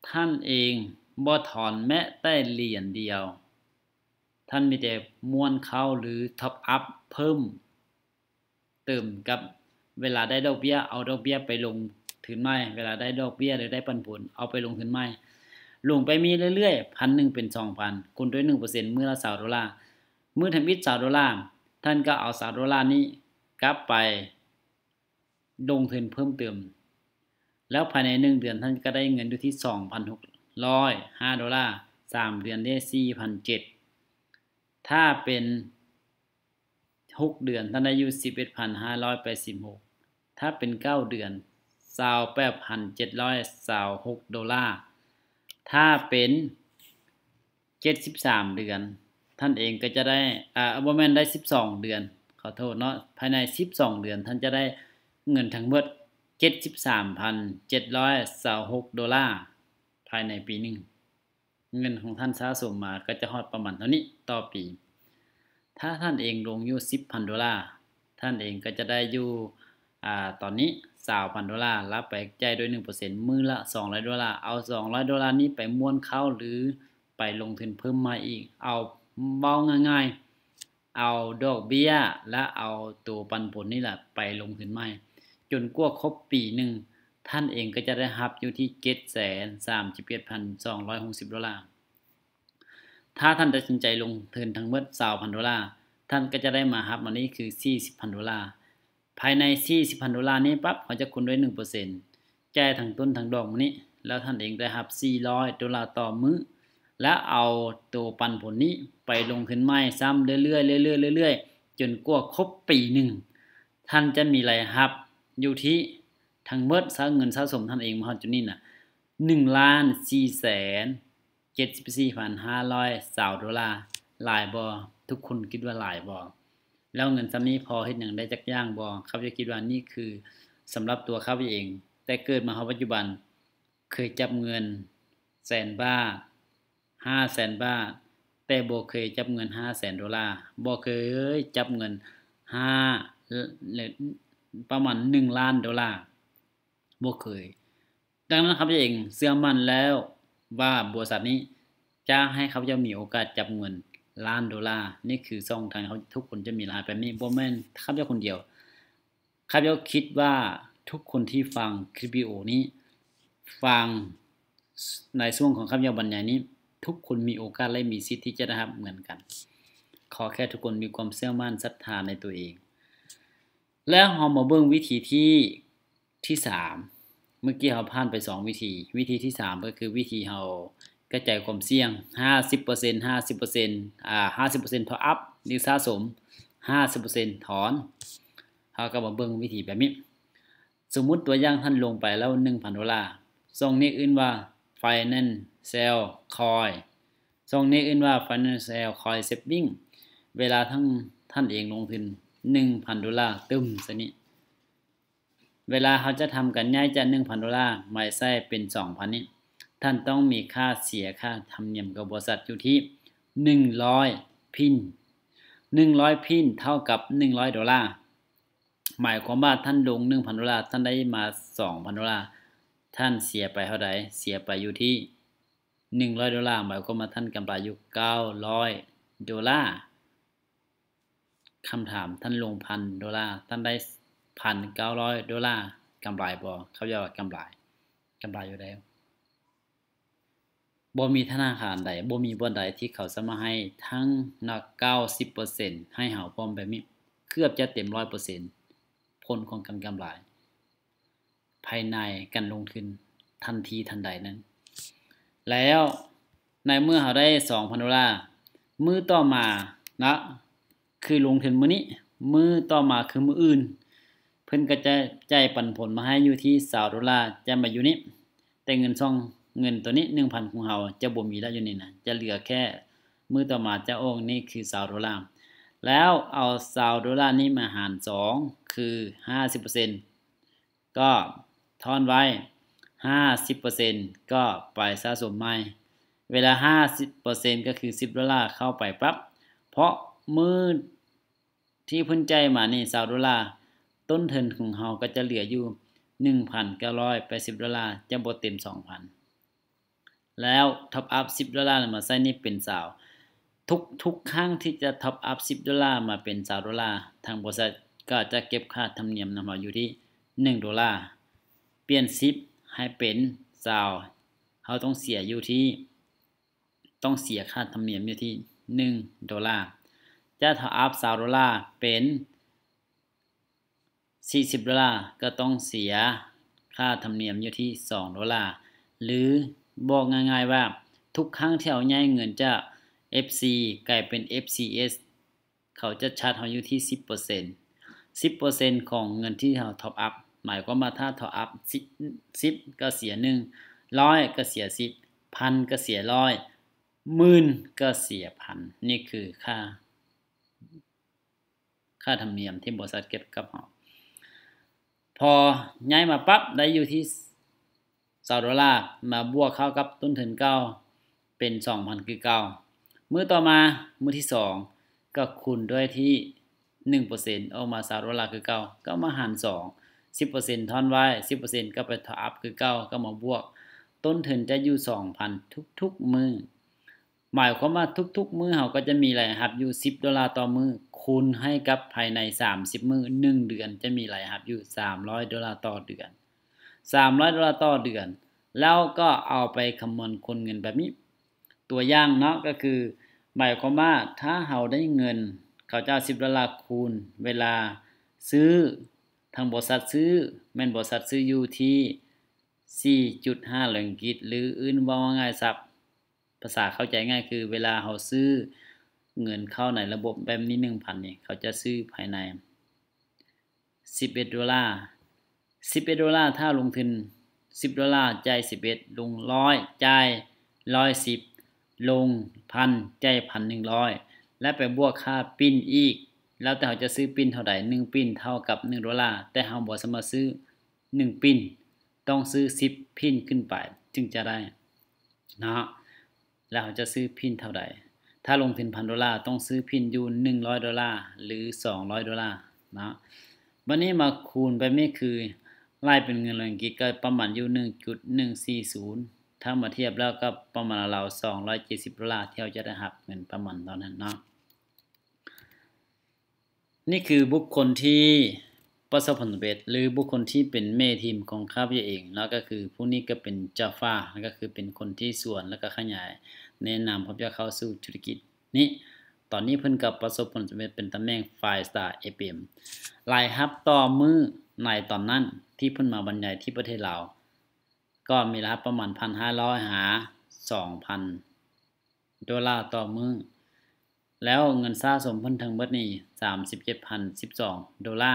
ທ່ານເອງບໍ່ຖອນແມ້ແຕ່ຫຼຽນດຽວ. ທ່ານມີແຕ່ມ້ວນເຂົ້າ ຫຼື top up ເພີ່ມເຕີມກັບເວລາໄດ້ດອກເບ້ຍ, ເອົາດອກເບ້ຍໄປລົງທຶນໃໝ່, ເວລາໄດ້ດອກເບ້ຍ ຫຼື ໄດ້ປັນຜົນ ເອົາໄປລົງທຶນໃໝ່. ລົງໄປມີເລື້ອຍໆ, ພັນໜຶ່ງເປັນສອງພັນ, ຄູນດ້ວຍໜຶ່ງເປີເຊັນ ມື້ລະຊາວໂດລາ, ມື້ທຳອິດຊາວໂດລາ, ທ່ານກໍເອົາຊາວໂດລານີ້ກັບໄປ ລົງທຶນເພີ່ມເຕີມ, ແລ້ວພາຍໃນໜຶ່ງເດືອນທ່ານກໍໄດ້ເງິນຢູ່ທີ່ສອງພັນຫົກຮ້ອຍຫ້າໂດລາ, ສາມເດືອນໄດ້ສີ່ພັນເຈັດ, ຖ້າເປັນຫົກເດືອນທ່ານໄດ້ຢູ່ສິບເອັດພັນຫ້າຮ້ອຍແປດສິບຫົກ, ຖ້າເປັນເກົ້າເດືອນ ຊາວແປດພັນເຈັດຮ້ອຍຊາວຫົກໂດລາ, ຖ້າເປັນ ເຈັດສິບສາມເດືອນ ທ່ານເອງກໍຈະໄດ້ ອາ ບໍ່ແມ່ນ ໄດ້ສິບສອງເດືອນ ຂໍໂທດເນາະ, ພາຍໃນສິບສອງເດືອນ ທ່ານຈະໄດ້ເງິນທັງໝົດເຈັດສິບສາມພັນເຈັດຮ້ອຍຊາວຫົກໂດລາ ພາຍໃນປີໜຶ່ງ. ເງິນຂອງທ່ານສະສົມມາກໍຈະຮອດປະມານເທົ່ານີ້ຕໍ່ປີ. ຖ້າທ່ານເອງລົງຢູ່ສິບພັນໂດລາ, ທ່ານເອງກໍຈະໄດ້ຢູ່ ອາ ຕອນນີ້ຊາວພັນໂດລາ, ແລ້ວໄປຈ່າຍດ້ວຍໜຶ່ງເປີເຊັນ ມື້ລະສອງຮ້ອຍໂດລາ, ເອົາສອງຮ້ອຍໂດລານີ້ໄປມ້ວນເຂົ້າ ຫຼື ໄປລົງທຶນເພີ່ມໃໝ່ອີກ. ເອົາ ເວົ້າງ່າຍໆ ເອົາດອກເບ້ຍ ແລະ ເອົາໂຕປັນຜົນນີ້ແຫຼະໄປລົງທຶນໃໝ່, ຈົນກວ່າຄົບປີໜຶ່ງ, ທ່ານເອງກໍຈະໄດ້ຮັບຢູ່ທີ່ເຈັດແສນສາມສິບເຈັດພັນສອງຮ້ອຍຫົກສິບໂດລາ. ຖ້າທ່ານຕັດສິນໃຈລົງທຶນທັງໝົດຊາວພັນໂດລາ, ທ່ານກໍຈະໄດ້ມາຮັບມານີ້ຄືສີ່ສິບພັນໂດລາ. ພາຍໃນສີ່ສິບພັນໂດລານີ້ປັບ, ເຮົາຈະຄູນດ້ວຍໜຶ່ງເປີເຊັນ, ຈ່າຍທັງຕົ້ນທັງດອກມື້ນີ້, ແລ້ວທ່ານເອງໄດ້ຮັບສີ່ຮ້ອຍໂດລາຕໍ່ມື້, ແລ້ວເອົາໂຕປັນຜົນນີ້ໄປລົງທຶນໃໝ່ຊ້ຳເລື້ອຍໆ ເລື້ອຍໆ ເລື້ອຍໆ ຈົນກວ່າຄົບປີໜຶ່ງ, ທ່ານຈະມີລາຍຮັບຢູ່ທີ່ທັງໝົດ ເງິນສະສົມທ່ານເອງມາຮອດຈຸດນີ້ນະ ໜຶ່ງລ້ານສີ່ແສນ ເຈັດສິບສີ່ພັນຫ້າຮ້ອຍຊາວໂດລາ. ຫຼາຍບໍ່? ທຸກຄົນຄິດວ່າຫຼາຍບໍ່? ແລ້ວເງິນສ່ຳນີ້ພໍເຮັດຫຍັງໄດ້ຈັກຢ່າງບໍ່? ຂ້າພະເຈົ້າຄິດວ່ານີ້ຄືສຳລັບຕົວຂ້າພະເຈົ້າເອງ, ແຕ່ເກີດມາຮອດປັດຈຸບັນ ເຄີຍຈັບເງິນແສນບາດ, ຫ້າແສນບາດ, ແຕ່ບໍ່ເຄີຍຈັບເງິນຫ້າແສນໂດລາ, ບໍ່ເຄີຍຈັບເງິນຫ້າ ປະມານໜຶ່ງລ້ານໂດລາ, ບໍ່ເຄີຍ. ດັ່ງນັ້ນ ຂ້າພະເຈົ້າເອງເຊື່ອໝັ້ນແລ້ວວ່າບໍລິສັດນີ້ຈະໃຫ້ຂ້າພະເຈົ້າມີໂອກາດຈັບເງິນລ້ານໂດລາ. ນີ້ຄືຊ່ອງທາງທີ່ທຸກຄົນຈະມີລາຍຮັບແບບນີ້, ບໍ່ແມ່ນຂ້າພະເຈົ້າຄົນດຽວ. ຂ້າພະເຈົ້າຄິດວ່າທຸກຄົນທີ່ຟັງຄລິບວິດີໂອນີ້, ຟັງໃນຊ່ວງຂອງຂ້າພະເຈົ້າບັນຍາຍນີ້, ທຸກຄົນມີໂອກາດ ແລະ ມີສິດທີ່ຈະໄດ້ຮັບເໝືອນກັນ. ຂໍແຄ່ທຸກຄົນມີຄວາມເຊື່ອໝັ້ນ, ສັດທາໃນຕົວເອງ. ແລ້ວເຮົາມາເບິ່ງວິທີທີ່ ທີສາມ, ເມື່ອກີ້ເຮົາຜ່ານໄປສອງວິທີ. ວິທີທີສາມກໍຄືວິທີເຮົາກະຈາຍຄວາມສ່ຽງ ຫ້າສິບເປີເຊັນ ຫ້າສິບເປີເຊັນ, ອາ ຫ້າສິບເປີເຊັນ top up ຫຼືສະສົມຫ້າສິບເປີເຊັນຖອນ. ເຮົາກໍມາເບິ່ງວິທີແບບນີ້. ສົມມຸດຕົວຢ່າງທ່ານລົງໄປແລ້ວໜຶ່ງພັນໂດລາ, ຊ່ອງນີ້ເອີ້ນວ່າ Financial Coin, ຊ່ອງນີ້ເອີ້ນວ່າ Financial Coin Saving. ເວລາທັງທ່ານເອງລົງທຶນໜຶ່ງພັນໂດລາຕື່ມໃສ່ນີ້, ເວລາເຮົາຈະທຳການຍ້າຍຈາກໜຶ່ງພັນໂດລາມາໃຊ້ເປັນສອງພັນນີ້, ທ່ານຕ້ອງມີຄ່າເສຍຄ່າທຳນຽມກັບບໍລິສັດຢູ່ທີ່ໜຶ່ງຮ້ອຍພິນ. ໜຶ່ງຮ້ອຍພິນເທົ່າກັບໜຶ່ງຮ້ອຍໂດລາ. ໝາຍຄວາມວ່າທ່ານລົງໜຶ່ງພັນໂດລາ, ທ່ານໄດ້ມາສອງພັນໂດລາ, ທ່ານເສຍໄປເທົ່າໃດ? ເສຍໄປຢູ່ທີ່ໜຶ່ງຮ້ອຍໂດລາ, ໝາຍຄວາມວ່າທ່ານກຳໄລຢູ່ເກົ້າຮ້ອຍໂດລາ. ຄຳຖາມ, ທ່ານລົງພັນໂດລາ, ທ່ານໄດ້ພັນເກົ້າຮ້ອຍໂດລາ, ກຳໄລບໍ່? ເຂົາເຈົ້າວ່າກຳໄລ, ກຳໄລຢູ່ແລ້ວ. ບໍ່ມີທະນາຄານໃດ, ບໍ່ມີບ່ອນໃດທີ່ເຂົາສາມາດໃຫ້ທັງນະເກົ້າສິບເປີເຊັນໃຫ້ເຮົາພ້ອມແບບນີ້, ເກືອບຈະເຕັມຮ້ອຍເປີເຊັນ ຜົນຂອງການກຳໄລພາຍໃນການລົງທຶນທັນທີທັນໃດນັ້ນ. ແລ້ວໃນເມື່ອເຮົາໄດ້ສອງພັນໂດລາ, ມື້ຕໍ່ມານະ ຄືລົງທຶນມື້ນີ້, ມື້ຕໍ່ມາຄືມື້ອື່ນ ເພິ່ນກໍຈະຈ່າຍປັນຜົນມາໃຫ້ຢູ່ທີ່ຊາວໂດລາ, ຈະມາຢູ່ນີ້. ແຕ່ເງິນຊ່ອງເງິນໂຕນີ້ໜຶ່ງພັນຂອງເຮົາຈະບໍ່ມີແລ້ວຢູ່ນີ້ນະ, ຈະເຫຼືອແຄ່ມື້ຕໍ່ມາຈະອອກນີ້ຄືຊາວໂດລາ. ແລ້ວເອົາຊາວໂດລານີ້ມາຫານສອງ ຄືຫ້າສິບເປີເຊັນ ກໍທ້ອນໄວ້, ຫ້າສິບເປີເຊັນກໍໄປສະສົມໃໝ່. ເວລາຫ້າສິບເປີເຊັນກໍຄືສິບໂດລາເຂົ້າໄປປັບ, ເພາະມື້ ທີ່ເພິ່ນຈ່າຍມານີ້ຊາວໂດລາ, ຕົ້ນທຶນຂອງເຮົາກໍຈະເຫຼືອຢູ່ໜຶ່ງພັນເກົ້າຮ້ອຍແປດສິບໂດລາ, ຈະບໍ່ເຕັມສອງພັນ. ແລ້ວທັອບອັບສິບໂດລາມາໃຊ້ນີ້ເປັນຊາວ. ທຸກໆຄັ້ງທີ່ຈະທັອບອັບສິບໂດລາມາເປັນຊາວໂດລາ, ທາງບໍລິສັດກໍຈະເກັບຄ່າທຳນຽມນຳເຮົາຢູ່ທີ່ໜຶ່ງໂດລາ. ປ່ຽນສິບໃຫ້ເປັນຊາວ, ເຮົາຕ້ອງເສຍຢູ່ທີ່ ຕ້ອງເສຍຄ່າທຳນຽມຢູ່ທີ່ໜຶ່ງໂດລາ. ຈະທັອບອັບຊາວໂດລາເປັນສີ່ສິບໂດລາ ກໍຕ້ອງເສຍຄ່າທຳນຽມຢູ່ທີ່ສອງໂດລາ. ຫຼືບອກງ່າຍໆວ່າ ທຸກຄັ້ງທີ່ເຮົາຍ້າຍເງິນຈາກ ເອັຟຊີ ກາຍເປັນ ເອັຟຊີເອສ ເຂົາຈະຊາດເຮົາຢູ່ທີ່ສິບເປີເຊັນ, ສິບເປີເຊັນຂອງເງິນທີ່ເຮົາທັອບອັບ. ໝາຍຄວາມວ່າຖ້າທັອບອັບສິບ ສິບກໍເສຍໜຶ່ງ, ຮ້ອຍກໍເສຍສິບ, ພັນກໍເສຍຮ້ອຍ, ໝື່ນກໍເສຍພັນ. ນີ້ຄືຄ່າ ຄ່າທຳນຽມທີ່ບໍລິສັດເກັບກັບເຮົາ. ພໍຍ້າຍມາປັບໄດ້ຢູ່ທີ່ຊາວໂດລາ ມາບວກເຂົ້າກັບຕົ້ນທຶນເກົ່າເປັນສອງພັນຄືເກົ່າ. ມື້ຕໍ່ມາ ມື້ທີສອງ ກໍຄູນດ້ວຍທີ່ໜຶ່ງເປີເຊັນ ອອກມາຊາວໂດລາຄືເກົ່າ, ກໍມາຫານສອງ, ສິບເປີເຊັນທ້ອນໄວ້, ສິບເປີເຊັນກໍໄປທັອບອັບຄືເກົ່າ, ກໍມາບວກ, ຕົ້ນທຶນຈະຢູ່ສອງພັນທຸກໆມື້. ໝາຍຄວາມວ່າທຸກໆມື້ເຮົາກໍຈະມີລາຍຮັບຢູ່ສິບໂດລາຕໍ່ມື້, ຄູນໃຫ້ກັບພາຍໃນສາມສິບມື້, ໜຶ່ງເດືອນຈະມີລາຍຮັບຢູ່ສາມຮ້ອຍໂດລາຕໍ່ເດືອນ, ສາມຮ້ອຍໂດລາຕໍ່ເດືອນ, ແລ້ວກໍເອົາໄປຄຳນວນຄູນເງິນແບບນີ້. ຕົວຢ່າງເນາະ, ກໍຄືໝາຍຄວາມວ່າຖ້າເຮົາໄດ້ເງິນເຂົາເຈົ້າສິບໂດລາຄູນເວລາຊື້, ທາງບໍລິສັດຊື້, ແມ່ນບໍລິສັດຊື້ຢູ່ທີ່ສີ່ຈຸດຫ້າຮ້ອຍກິດ, ຫຼື ອື່ນເວົ້າງ່າຍສັບ, ພາສາເຂົ້າໃຈງ່າຍຄືເວລາເຮົາຊື້ເງິນເຂົ້າໃນລະບົບແບບນີ້ໜຶ່ງພັນນີ້, ເຂົາຈະຊື້ພາຍໃນສິບເອັດໂດລາ, ສິບເອັດໂດລາ, ຖ້າລົງທຶນສິບໂດລາ, ຈ່າຍສິບເອັດ, ລົງຮ້ອຍ, ຈ່າຍຮ້ອຍສິບ, ລົງພັນ, ຈ່າຍພັນໜຶ່ງຮ້ອຍ ແລະ ໄປບວກຄ່າປິ່ນອີກ, ແລ້ວແຕ່ເຮົາຈະຊື້ປິ່ນເທົ່າໃດ, ໜຶ່ງປິ່ນເທົ່າກັບໜຶ່ງໂດລາ, ແຕ່ເຮົາບໍ່ສາມາດຊື້ໜຶ່ງປິ່ນ, ຕ້ອງຊື້ສິບປິ່ນຂຶ້ນໄປຈຶ່ງຈະໄດ້ເນາະ. ແລ້ວເຮົາຈະຊື້ປິ່ນເທົ່າໃດ? ຖ້າລົງທຶນພັນໂດລາ, ຕ້ອງຊື້ປິ່ນຢູ່ໜຶ່ງຮ້ອຍໂດລາ ຫຼື ສອງຮ້ອຍໂດລາເນາະ. ບັດນີ້ມາຄູນແບບນີ້ຄື ໄລ່ເປັນເງິນອັງກິດກໍປະມານຢູ່ໜຶ່ງຈຸດໜຶ່ງສີ່ສູນ, ຖ້າມາທຽບແລ້ວກໍປະມານລາວໆສອງຮ້ອຍເຈັດສິບໂດລາ ທີ່ເຮົາຈະໄດ້ຮັບເງິນປະມານເທົ່ານັ້ນເນາະ. ນີ້ຄືບຸກຄົນທີ່ປະສົບຜົນສຳເລັດ ຫຼື ບຸກຄົນທີ່ເປັນແມ່ທີມຂອງຂ້າພະເຈົ້າເອງເນາະ, ກໍຄືຜູ້ນີ້ກໍເປັນເຈົ້າຟ້າ, ກໍຄືເປັນຄົນທີ່ຊວນ ແລ້ວກໍຂະຫຍາຍແນະນຳຂ້າພະເຈົ້າເຂົ້າສູ່ທຸລະກິດນີ້. ຕອນນີ້ເພິ່ນກໍປະສົບຜົນສຳເລັດເປັນຕຳແໜ່ງໄຟລ໌ສະຕາ ເອັຟເອັມ. ລາຍຮັບຕໍ່ມື້ໃນຕອນນັ້ນທີ່ເພິ່ນມາບັນຍາຍທີ່ປະເທດລາວ ກໍມີລາຍຮັບປະມານພັນຫ້າຮ້ອຍຫາສອງພັນໂດລາຕໍ່ມື້. ແລ້ວເງິນສະສົມເພິ່ນທັງໝົດນີ້ ສາມສິບເຈັດພັນສິບສອງໂດລາ.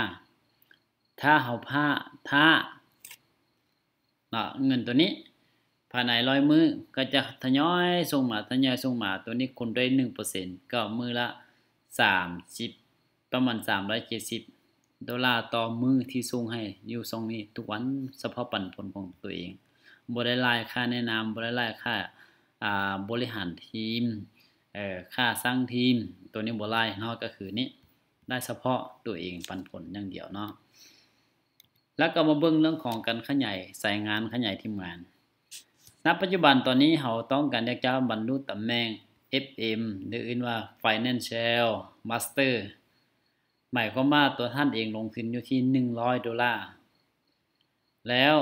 ຖ້າເຮົາຖ້າ ຖ້າ ເນາະ ເງິນໂຕນີ້ພາຍໃນຮ້ອຍມື້ກໍຈະທະຍອຍສົ່ງມາ ທະຍອຍສົ່ງມາ ໂຕນີ້ຄູນດ້ວຍໜຶ່ງເປີເຊັນ ກໍມື້ລະສາມສິບ ປະມານສາມຮ້ອຍເຈັດສິບໂດລາຕໍ່ມື້ທີ່ສົ່ງໃຫ້ຢູ່ຊ່ອງນີ້ທຸກວັນ ສະເພາະປັນຜົນຂອງໂຕເອງ. ບໍ່ໄດ້ລາຍຄ່າແນະນຳ ບໍ່ໄດ້ລາຍຄ່າ ອ່າ ບໍລິຫານທີມ ເອີ ຄ່າສ້າງທີມ ໂຕນີ້ບໍ່ລາຍເນາະ ກໍຄືນີ້ ລາຍສະເພາະໂຕເອງປັນຜົນຢ່າງດຽວເນາະ. ແລ້ວກໍມາເບິ່ງເລື່ອງຂອງການຂະຫຍາຍສາຍງານ ຂະຫຍາຍທີມງານ. ນະປັດຈຸບັນຕອນນີ້ເຮົາຕ້ອງການຢາກຈະບັນລຸຕຳແໜ່ງ ເອັຟເອັມ ຫຼື ອື່ນວ່າ Financial Master ໝາຍຄວາມວ່າຕົວທ່ານເອງລົງທຶນຢູ່ທີ່ໜຶ່ງຮ້ອຍໂດລາ ແລ້ວ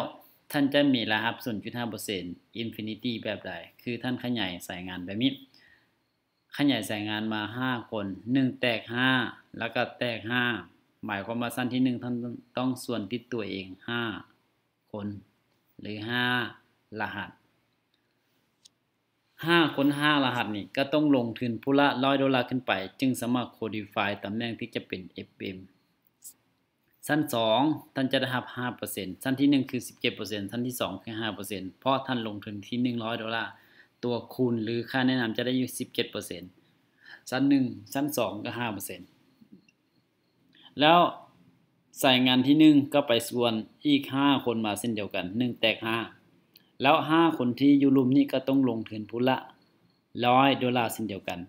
ທ່ານຈະມີລາຍຮັບສູນຈຸດຫ້າເປີເຊັນ Infinity ແບບໃດ? ຄືທ່ານຂະຫຍາຍສາຍງານແບບນີ້ ຂະຫຍາຍສາຍງານມາຫ້າຄົນ ໜຶ່ງແຕກຫ້າ ແລ້ວກໍແຕກຫ້າ ໝາຍຄວາມວ່າຊັ້ນທີໜຶ່ງທ່ານຕ້ອງຊວນຕິດຕົວເອງຫ້າຄົນ ຫຼື ຫ້າລະຫັດ. ຫ້າຄົນ ຫ້າລະຫັດນີ້ກໍຕ້ອງລົງທຶນຜູ້ລະຮ້ອຍໂດລາຂຶ້ນໄປ ຈຶ່ງສາມາດ qualify ຕຳແໜ່ງທີ່ຈະເປັນ ເອັຟເອັມ. ຊັ້ນສອງ ທ່ານຈະໄດ້ຮັບຫ້າເປີເຊັນ ຊັ້ນທີໜຶ່ງຄືສິບເຈັດເປີເຊັນ ຊັ້ນທີສອງຄືຫ້າເປີເຊັນ ເພາະທ່ານລົງທຶນທີ່ໜຶ່ງຮ້ອຍໂດລາ ຕົວຄູນ ຫຼື ຄ່າແນະນຳຈະໄດ້ຢູ່ສິບເຈັດເປີເຊັນ ຊັ້ນໜຶ່ງ ຊັ້ນສອງກໍຫ້າເປີເຊັນ ແລ້ວສາຍງານທີໜຶ່ງກໍໄປຊວນອີກຫ້າຄົນມາເຊັ່ນດຽວກັນ ໜຶ່ງແຕກຫ້າ ແລ້ວຫ້າຄົນທີ່ຢູ່ລຸ່ມນີ້ກໍຕ້ອງລົງທຶນຜູ້ລະຮ້ອຍໂດລາເຊັ່ນດຽວກັນ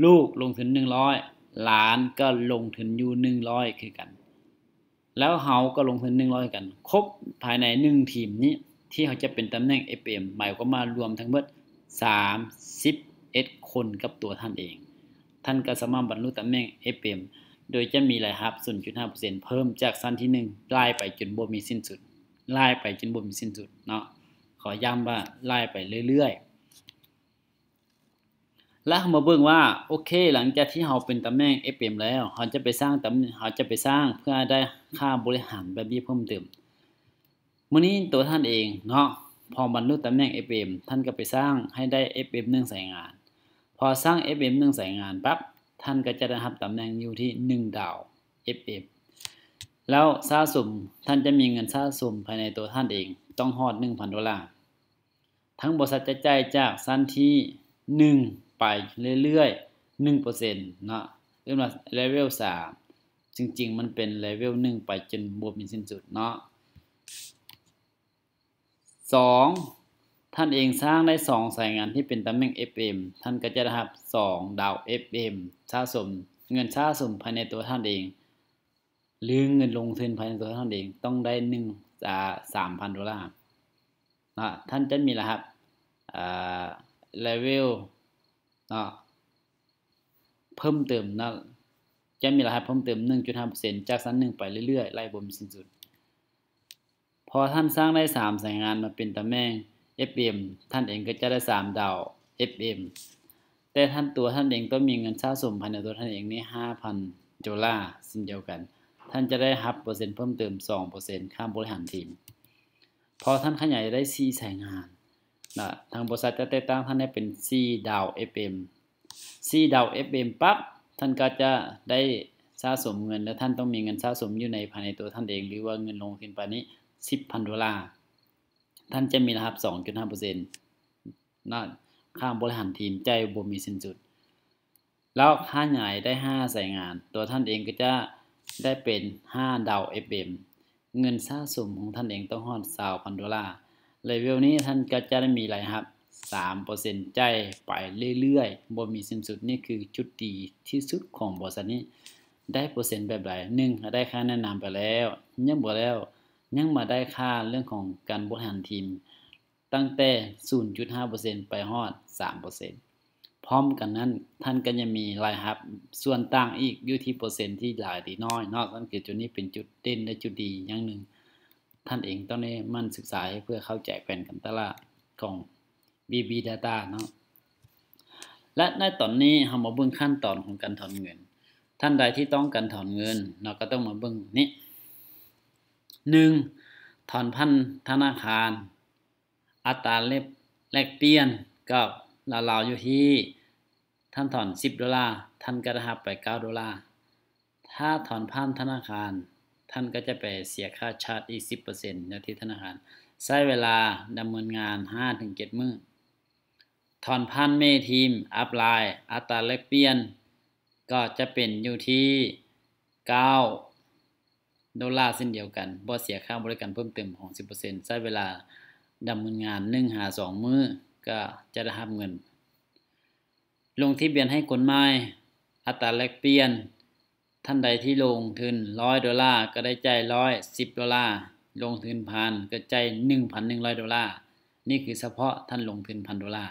ລູກລົງທຶນໜຶ່ງຮ້ອຍ ຫຼານກໍລົງທຶນຢູ່ໜຶ່ງຮ້ອຍຄືກັນ ແລ້ວເຮົາກໍລົງທຶນໜຶ່ງຮ້ອຍຄືກັນ ຄົບພາຍໃນໜຶ່ງທີມນີ້ ທີ່ເຮົາຈະເປັນຕຳແໜ່ງ ເອັຟເອັມ ໝາຍຄວາມວ່າລວມທັງໝົດສາມສິບເອັດຄົນກັບຕົວທ່ານເອງ ທ່ານກໍສາມາດບັນລຸຕຳແໜ່ງ ເອັຟເອັມ ໂດຍຈະມີລາຍຮັບສູນຈຸດຫ້າເປີເຊັນເພີ່ມຈາກຊັ້ນທີໜຶ່ງ ຫຼາຍໄປຈົນບໍ່ມີສິ້ນສຸດ ຫຼາຍໄປຈົນບໍ່ມີສິ້ນສຸດເນາະ ຂໍຢ້ຳວ່າຫຼາຍໄປເລື້ອຍໆ. ແລ້ວເຮົາມາເບິ່ງວ່າ ໂອເຄ ຫຼັງຈາກທີ່ເຮົາເປັນຕຳແໜ່ງ ເອັຟເອັມ ແລ້ວ ເຮົາຈະໄປສ້າງຕຳ ເຮົາຈະໄປສ້າງເພື່ອໃຫ້ໄດ້ຄ່າບໍລິຫານແບບນີ້ເພີ່ມເຕີມ. ມື້ນີ້ຕົວທ່ານເອງເນາະ ພໍບັນລຸຕຳແໜ່ງ ເອັຟເອັມ ທ່ານກໍໄປສ້າງໃຫ້ໄດ້ ເອັຟເອັມ ໜຶ່ງສາຍງານ. ພໍສ້າງ ເອັຟເອັມ ໜຶ່ງສາຍງານປັບ ທ່ານກໍຈະໄດ້ຮັບຕຳແໜ່ງຢູ່ທີ່ໜຶ່ງດາວ ເອັຟເອັມ ແລ້ວສະສົມ ທ່ານຈະມີເງິນສະສົມພາຍໃນຕົວທ່ານເອງຕ້ອງຮອດໜຶ່ງພັນໂດລາ. ທາງບໍລິສັດຈະຈ່າຍຈາກຊັ້ນທີໜຶ່ງໄປເລື້ອຍໆ ໜຶ່ງເປີເຊັນເນາະ ເອີ້ນວ່າເລເວວສາມ ຈິງໆມັນເປັນເລເວວໜຶ່ງໄປຈົນບໍ່ມີສິ້ນສຸດເນາະ. ສອງ ທ່ານເອງສ້າງໄດ້ສອງສາຍງານທີ່ເປັນຕຳແໜ່ງ ເອັຟເອັມ ທ່ານກໍຈະໄດ້ຮັບສອງດາວ ເອັຟເອັມ ສະສົມ ເງິນສະສົມພາຍໃນຕົວທ່ານເອງ ຫຼື ເງິນລົງທຶນພາຍໃນຕົວທ່ານເອງຕ້ອງໄດ້ໜຶ່ງ ອາ ສາມພັນໂດລາເນາະ ທ່ານຈະມີລາຍຮັບ ອາ ເລເວວເນາະ ເພີ່ມເຕີມເນາະ ຈະມີລາຍຮັບເພີ່ມເຕີມໜຶ່ງຈຸດຫ້າເປີເຊັນ ຈາກຊັ້ນໜຶ່ງໄປເລື້ອຍໆ ໄລ່ບໍ່ມີສິ້ນສຸດ. ພໍທ່ານສ້າງໄດ້ສາມສາຍງານມາເປັນຕຳແໜ່ງ ເອັຟເອັມ ທ່ານເອງກໍຈະໄດ້ສາມດາວ ເອັຟເອັມ ແຕ່ທ່ານ ຕົວທ່ານເອງຕ້ອງມີເງິນສະສົມພາຍໃນຕົວທ່ານເອງນີ້ຫ້າພັນໂດລາເຊັ່ນດຽວກັນ ທ່ານຈະໄດ້ຮັບເປີເຊັນເພີ່ມເຕີມສອງເປີເຊັນ ຄ່າບໍລິຫານທີມ. ພໍທ່ານຂະຫຍາຍໄດ້ສີ່ສາຍງານນະ ທາງບໍລິສັດຈະແຕ່ງຕັ້ງທ່ານໃຫ້ເປັນສີ່ດາວ ເອັຟເອັມ ສີ່ດາວ ເອັຟເອັມ ປັບ ທ່ານກໍຈະໄດ້ສະສົມເງິນ ແລະ ທ່ານຕ້ອງມີເງິນສະສົມຢູ່ໃນ ພາຍໃນຕົວທ່ານເອງ ຫຼືວ່າເງິນລົງທຶນໄປນີ້ສິບພັນໂດລາ ທ່ານຈະມີລາຍຮັບສອງຈຸດຫ້າເປີເຊັນເນາະ ຄ່າບໍລິຫານທີມຈ່າຍບໍ່ມີສິ້ນສຸດ ແລ້ວຂະຫຍາຍໄດ້ຫ້າສາຍງານ ຕົວທ່ານເອງກໍຈະໄດ້ເປັນຫ້າດາວ ເອັຟເອັມ ເງິນສະສົມຂອງທ່ານເອງຕ້ອງຮອດຊາວພັນໂດລາ ເລເວວນີ້ທ່ານກໍຈະໄດ້ມີລາຍຮັບສາມເປີເຊັນ ຈ່າຍໄປເລື້ອຍໆ ບໍ່ມີສິ້ນສຸດ. ນີ້ຄືຈຸດດີທີ່ສຸດຂອງບໍລິສັດນີ້. ໄດ້ເປີເຊັນແບບໃດ? ໜຶ່ງ ໄດ້ຄ່າແນະນຳໄປແລ້ວ, ຍັງບໍ່ແລ້ວ, ຍັງມາໄດ້ຄ່າເລື່ອງຂອງການບໍລິຫານທີມ ຕັ້ງແຕ່ສູນຈຸດຫ້າເປີເຊັນໄປຮອດສາມເປີເຊັນ. ພ້ອມກັນນັ້ນ, ທ່ານກໍຍັງມີລາຍຮັບສ່ວນຕ່າງອີກຢູ່ທີ່ເປີເຊັນທີ່ຫຼາຍຫຼືນ້ອຍເນາະ. ນັ້ນຄືຈຸດນີ້ເປັນຈຸດເດັ່ນ ແລະ ຈຸດດີຢ່າງໜຶ່ງ. ທ່ານເອງຕ້ອງໄດ້ໝັ່ນສຶກສາໃຫ້ເພື່ອເຂົ້າໃຈແຜນການຕະຫຼາດຂອງ ບີບີ Data ເນາະ. ແລະ ໃນຕອນນີ້ເຮົາມາເບິ່ງຂັ້ນຕອນຂອງການຖອນເງິນ. ທ່ານໃດທີ່ຕ້ອງການຖອນເງິນເນາະ ກໍຕ້ອງມາເບິ່ງນີ້. ໜຶ່ງ ຖອນຜ່ານທະນາຄານ. ອັດຕາແລກ ແລກປ່ຽນກໍລາວໆຢູ່ທີ່ ທ່ານຖອນສິບໂດລາ ທ່ານກໍໄດ້ຮັບໄປເກົ້າໂດລາ. ຖ້າຖອນຜ່ານທະນາຄານ ທ່ານກໍຈະໄປເສຍຄ່າຊາດອີກສິບເປີເຊັນ ຢູ່ທີ່ທະນາຄານ. ໃຊ້ເວລາດຳເນີນງານຫ້າເຖິງເຈັດມື້. ຖອນຜ່ານເມທີມອັບລາຍ ອັດຕາແລກປ່ຽນກໍຈະເປັນຢູ່ທີ່ເກົ້າໂດລາເຊັ່ນດຽວກັນ, ບໍ່ເສຍຄ່າບໍລິການເພີ່ມເຕີມຂອງສິບເປີເຊັນ, ໃຊ້ເວລາດຳເນີນງານໜຶ່ງຫາສອງມື້ ກໍຈະໄດ້ຮັບເງິນ. ລົງທະບຽນໃຫ້ຄົນໃໝ່ ອັດຕາແລກປ່ຽນ ທ່ານໃດທີ່ລົງທຶນຮ້ອຍໂດລາ ກໍໄດ້ຈ່າຍຮ້ອຍສິບໂດລາ, ລົງທຶນພັນ ກໍຈ່າຍໜຶ່ງພັນໜຶ່ງຮ້ອຍໂດລາ. ນີ້ຄືສະເພາະທ່ານລົງທຶນພັນໂດລາ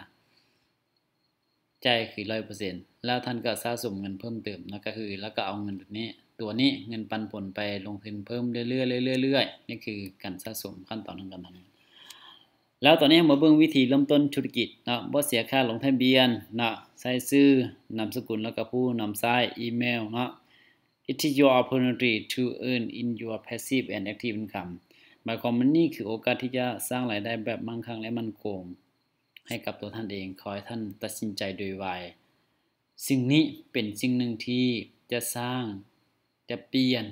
ຈ່າຍຄືຮ້ອຍເປີເຊັນ ແລ້ວທ່ານກໍສະສົມເງິນເພີ່ມເຕີມເນາະ, ກໍຄື ແລ້ວກໍເອົາເງິນຕົວນີ້ ຕົວນີ້ ເງິນປັນຜົນໄປລົງທຶນເພີ່ມເລື້ອຍໆ ເລື້ອຍໆ ເລື້ອຍໆ. ນີ້ຄືການສະສົມຂັ້ນຕອນຂອງການທຳງານ. ແລ້ວຕອນນີ້ເຮົາມາເບິ່ງວິທີເລີ່ມຕົ້ນທຸລະກິດເນາະ, ບໍ່ເສຍຄ່າລົງທະບຽນເນາະ, ໃສ່ຊື່, ນາມສະກຸນ ແລ້ວກໍຜູ້ນຳໃຊ້, ອີເມວເນາະ. It is your opportunity to earn in your passive and active income. ໝາຍຄວາມວ່ານີ້ຄືໂອກາດທີ່ຈະສ້າງລາຍໄດ້ແບບໝັ້ງຄັ່ງ ແລະ ໝັ້ນຄົງໃຫ້ກັບຕົວທ່ານເອງ. ຂໍໃຫ້ທ່ານຕັດສິນໃຈໂດຍໄວ. ສິ່ງນີ້ເປັນສິ່ງໜຶ່ງທີ່ຈະສ້າງ, ຈະປ່ຽນ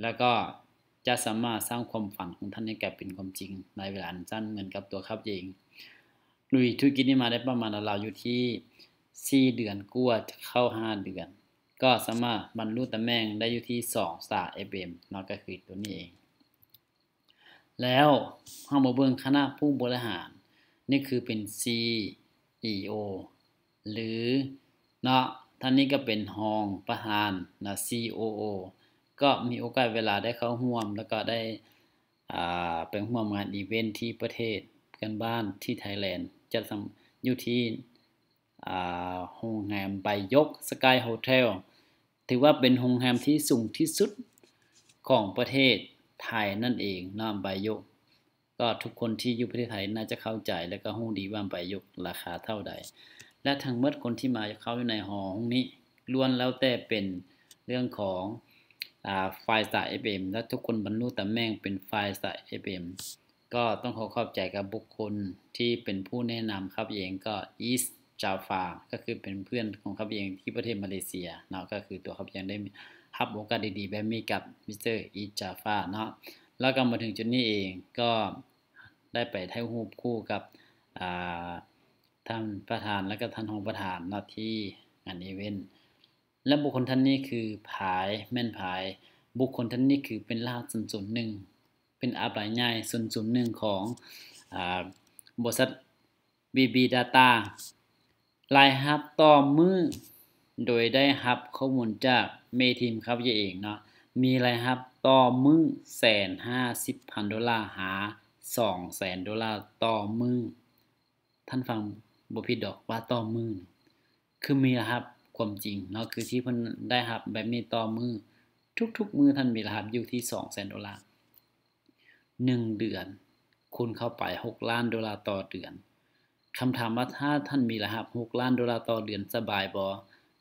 ແລ້ວກໍຈະສາມາດສ້າງຄວາມຝັນຂອງທ່ານໃຫ້ກາຍເປັນຄວາມຈິງໃນເວລາອັນສັ້ນ ເໝືອນກັບຕົວຂ້າພະເຈົ້າເອງ. ລຸຍທຸລະກິດນີ້ມາໄດ້ປະມານລາວໆຢູ່ທີ່ສີ່ເດືອນກວ່າ ຈະເຂົ້າຫ້າເດືອນ, ກໍສາມາດບັນລຸຕຳແໜ່ງໄດ້ຢູ່ທີ່ສອງສາເອັຟເອັມເນາະ, ກໍຄືຕົວນີ້ເອງ. ແລ້ວເຮົາມາເບິ່ງຄະນະຜູ້ບໍລິຫານ, ນີ້ຄືເປັນ ຊີອີໂອ ຫຼືເນາະ, ທ່ານນີ້ກໍເປັນຮອງປະທານນະ ຊີໂອໂອ ກໍມີໂອກາດເວລາໄດ້ເຂົ້າຮ່ວມ ແລ້ວກໍໄດ້ ອ່າ ໄປຮ່ວມງານອີເວັນທີ່ປະເທດເພື່ອນບ້ານທີ່ໄທແລນ ຈັດຢູ່ທີ່ ອ່າ ໂຮງແຮມໄບຢົກ Sky Hotel ຖືວ່າເປັນໂຮງແຮມທີ່ສູງທີ່ສຸດຂອງປະເທດໄທນັ້ນເອງເນາະ ໄບຢົກ. ກໍທຸກຄົນທີ່ຢູ່ປະເທດໄທໜ້າຈະເຂົ້າໃຈ ແລະ ກໍຮູ້ດີວ່າໄບຢົກລາຄາເທົ່າໃດ. ແລະ ທັງໝົດຄົນທີ່ມາເຂົ້າຢູ່ໃນຫໍຫ້ອງນີ້ ລ້ວນແລ້ວແຕ່ເປັນເລື່ອງຂອງ ອ່າ ໄຟສະຕາເອັຟເອັມ ແລະ ທຸກຄົນບັນລຸຕຳແໜ່ງເປັນໄຟສະຕາເອັຟເອັມ. ກໍຕ້ອງຂໍຂອບໃຈກັບບຸກຄົນທີ່ເປັນຜູ້ແນະນຳຂ້າພະເຈົ້າເອງ ກໍ East Java ກໍຄືເປັນເພື່ອນຂອງຂ້າພະເຈົ້າເອງທີ່ປະເທດມາເລເຊຍເນາະ, ກໍຄືຕົວຂ້າພະເຈົ້າໄດ້ຮັບໂອກາດດີໆແບບນີ້ກັບ Mister East Java ເນາະ. ແລ້ວກໍມາເຖິງຈຸດນີ້ເອງ ກໍໄດ້ໄປຖ່າຍຮູບຄູ່ກັບ ອ່າ ທ່ານປະທານ ແລະ ກໍທ່ານຮອງປະທານເນາະ ທີ່ງານອີເວັນ. ແລະ ບຸກຄົນທ່ານນີ້ຄືໃຜ? ແມ່ນໃຜ? ບຸກຄົນທ່ານນີ້ຄືເປັນລະຫັດສູນສູນໜຶ່ງ ເປັນອັບລາຍໃຫຍ່ສູນສູນໜຶ່ງຂອງ ອາ ບໍລິສັດ ບີບີ Data. ລາຍຮັບຕໍ່ມື້ ໂດຍໄດ້ຮັບຂໍ້ມູນຈາກແມ່ທີມຂ້າພະເຈົ້າເອງເນາະ, ມີລາຍຮັບຕໍ່ມື້ແສນຫ້າສິບພັນໂດລາ ຫາສອງແສນໂດລາຕໍ່ມື້. ທ່ານຟັງບໍ່ຜິດດອກວ່າຕໍ່ມື້ ຄືມີລາຍຮັບຄວາມຈິງເນາະ, ຄືທີ່ເພິ່ນໄດ້ຮັບແບບນີ້ຕໍ່ມື້ ທຸກໆມື້ທ່ານມີລາຍຮັບຢູ່ທີ່ສອງແສນໂດລາ. ໜຶ່ງເດືອນຄູນເຂົ້າໄປຫົກລ້ານໂດລາຕໍ່ເດືອນ. ຄຳຖາມວ່າ ຖ້າທ່ານມີລາຍຮັບຫົກລ້ານໂດລາຕໍ່ເດືອນສະບາຍບໍ່?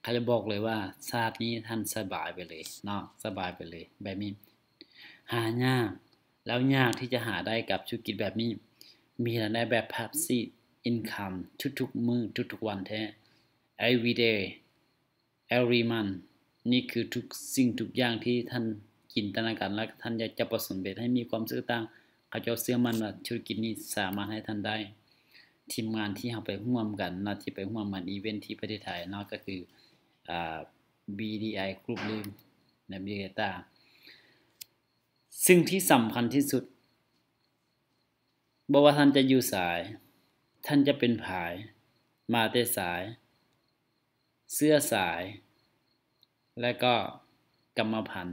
ຂ້າຈະບອກເລີຍວ່າຊາດນີ້ທ່ານສະບາຍໄປເລີຍເນາະ, ສະບາຍໄປເລີຍ. ແບບນີ້ຫາຍາກ ແລ້ວຍາກທີ່ຈະຫາໄດ້ກັບທຸລະກິດແບບນີ້. ມີລາຍໄດ້ແບບ passive income ທຸກໆມື້ ທຸກໆວັນແທ້. Every day, every month. ນີ້ຄືທຸກສິ່ງທຸກຢ່າງທີ່ທ່ານຈິນຕະນາການ ແລະ ທ່ານຢາກຈະປະສົມເປັນໃຫ້ມີຄວາມສຸກຕ່າງ. ເຂົາເຈົ້າເຊື່ອໝັ້ນວ່າທຸລະກິດນີ້ສາມາດໃຫ້ທ່ານໄດ້. ທີມງານທີ່ເຮົາໄປຮ່ວມກັນເນາະ, ທີ່ໄປຮ່ວມງານອີເວັນທີ່ປະເທດໄທເນາະ, ກໍຄື ອາ ບີດີໄອ Group ຫຼື ແລະ ບີດີໄອ Data. ສິ່ງທີ່ສຳຄັນທີ່ສຸດ ບໍ່ວ່າທ່ານຈະຢູ່ສາຍ, ທ່ານຈະເປັນໃຜ, ມາແຕ່ສາຍ, ເຊື້ອສາຍ ແລະ ກໍກຳມະພັນ.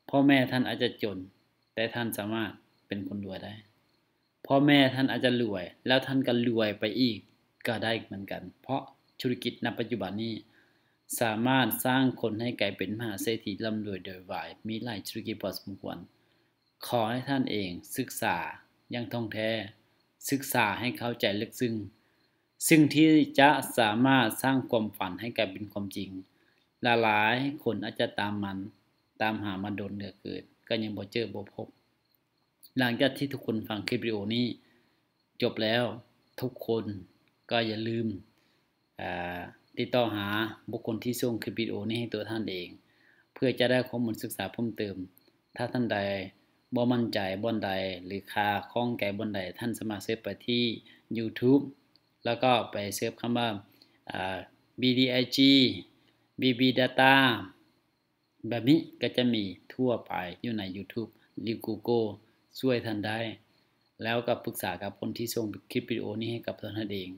ພໍ່ແມ່ທ່ານອາດຈະຈົນ, ແຕ່ທ່ານສາມາດເປັນຄົນລວຍໄດ້. ພໍ່ແມ່ທ່ານອາດຈະລວຍ ແລ້ວທ່ານກໍລວຍໄປອີກກໍໄດ້ເໝືອນກັນ, ເພາະທຸລະກິດໃນປັດຈຸບັນນີ້ສາມາດສ້າງຄົນໃຫ້ກາຍເປັນມະຫາເສດຖີລ່ຳລວຍໂດຍໄວ, ມີຫຼາຍທຸລະກິດພໍສົມຄວນ. ຂໍໃຫ້ທ່ານເອງສຶກສາຢ່າງທ່ອງແທ້, ສຶກສາໃຫ້ເຂົ້າໃຈເລິກເຊິ່ງ, ສິ່ງທີ່ຈະສາມາດສ້າງຄວາມຝັນໃຫ້ກາຍເປັນຄວາມຈິງ. ຫຼາຍໆຄົນອາດຈະຕາມມັນ, ຕາມຫາມາດົນເຫຼືອເກີນ, ກໍຍັງບໍ່ເຈີບໍ່ພົບ. ຫຼັງຈາກທີ່ທຸກຄົນຟັງຄລິບວິດີໂອນີ້ຈົບແລ້ວ, ທຸກຄົນກໍຢ່າລືມ ຕິດຕໍ່ຫາບຸກຄົນທີ່ສົ່ງຄລິບວິດີໂອນີ້ໃຫ້ຕົວທ່ານເອງ ເພື່ອຈະໄດ້ຂໍ້ມູນສຶກສາເພີ່ມເຕີມ. ຖ້າທ່ານໃດບໍ່ໝັ້ນໃຈບ່ອນໃດ ຫຼືຄາຂ້ອງໃຈບ່ອນໃດ ທ່ານສາມາດເສີດໄປທີ່ YouTube ແລ້ວກໍໄປເສີດຄຳວ່າ BDIG BBData ແບບນີ້ກໍຈະມີທົ່ວໄປຢູ່ໃນ YouTube ຫຼື Google ຊ່ວຍທ່ານໄດ້ ແລ້ວກໍປຶກສາກັບຄົນທີ່ສົ່ງຄລິບວິດີໂອນີ້ໃຫ້ກັບຕົວທ່ານເອງ.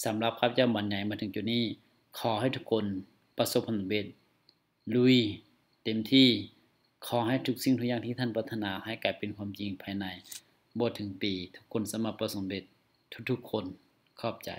ສຳລັບຂ້າພະເຈົ້າບັນໃຫຍ່ມາເຖິງຈຸດນີ້ ຂໍໃຫ້ທຸກຄົນປະສົບຜົນສຳເລັດ ລຸຍເຕັມທີ່. ຂໍໃຫ້ທຸກສິ່ງທຸກຢ່າງທີ່ທ່ານປາດຖະໜາໃຫ້ກາຍເປັນຄວາມຈິງພາຍໃນບໍ່ເຖິງປີ. ທຸກຄົນສາມາດປະສົບຜົນສຳເລັດທຸກໆຄົນ. ຂອບໃຈ.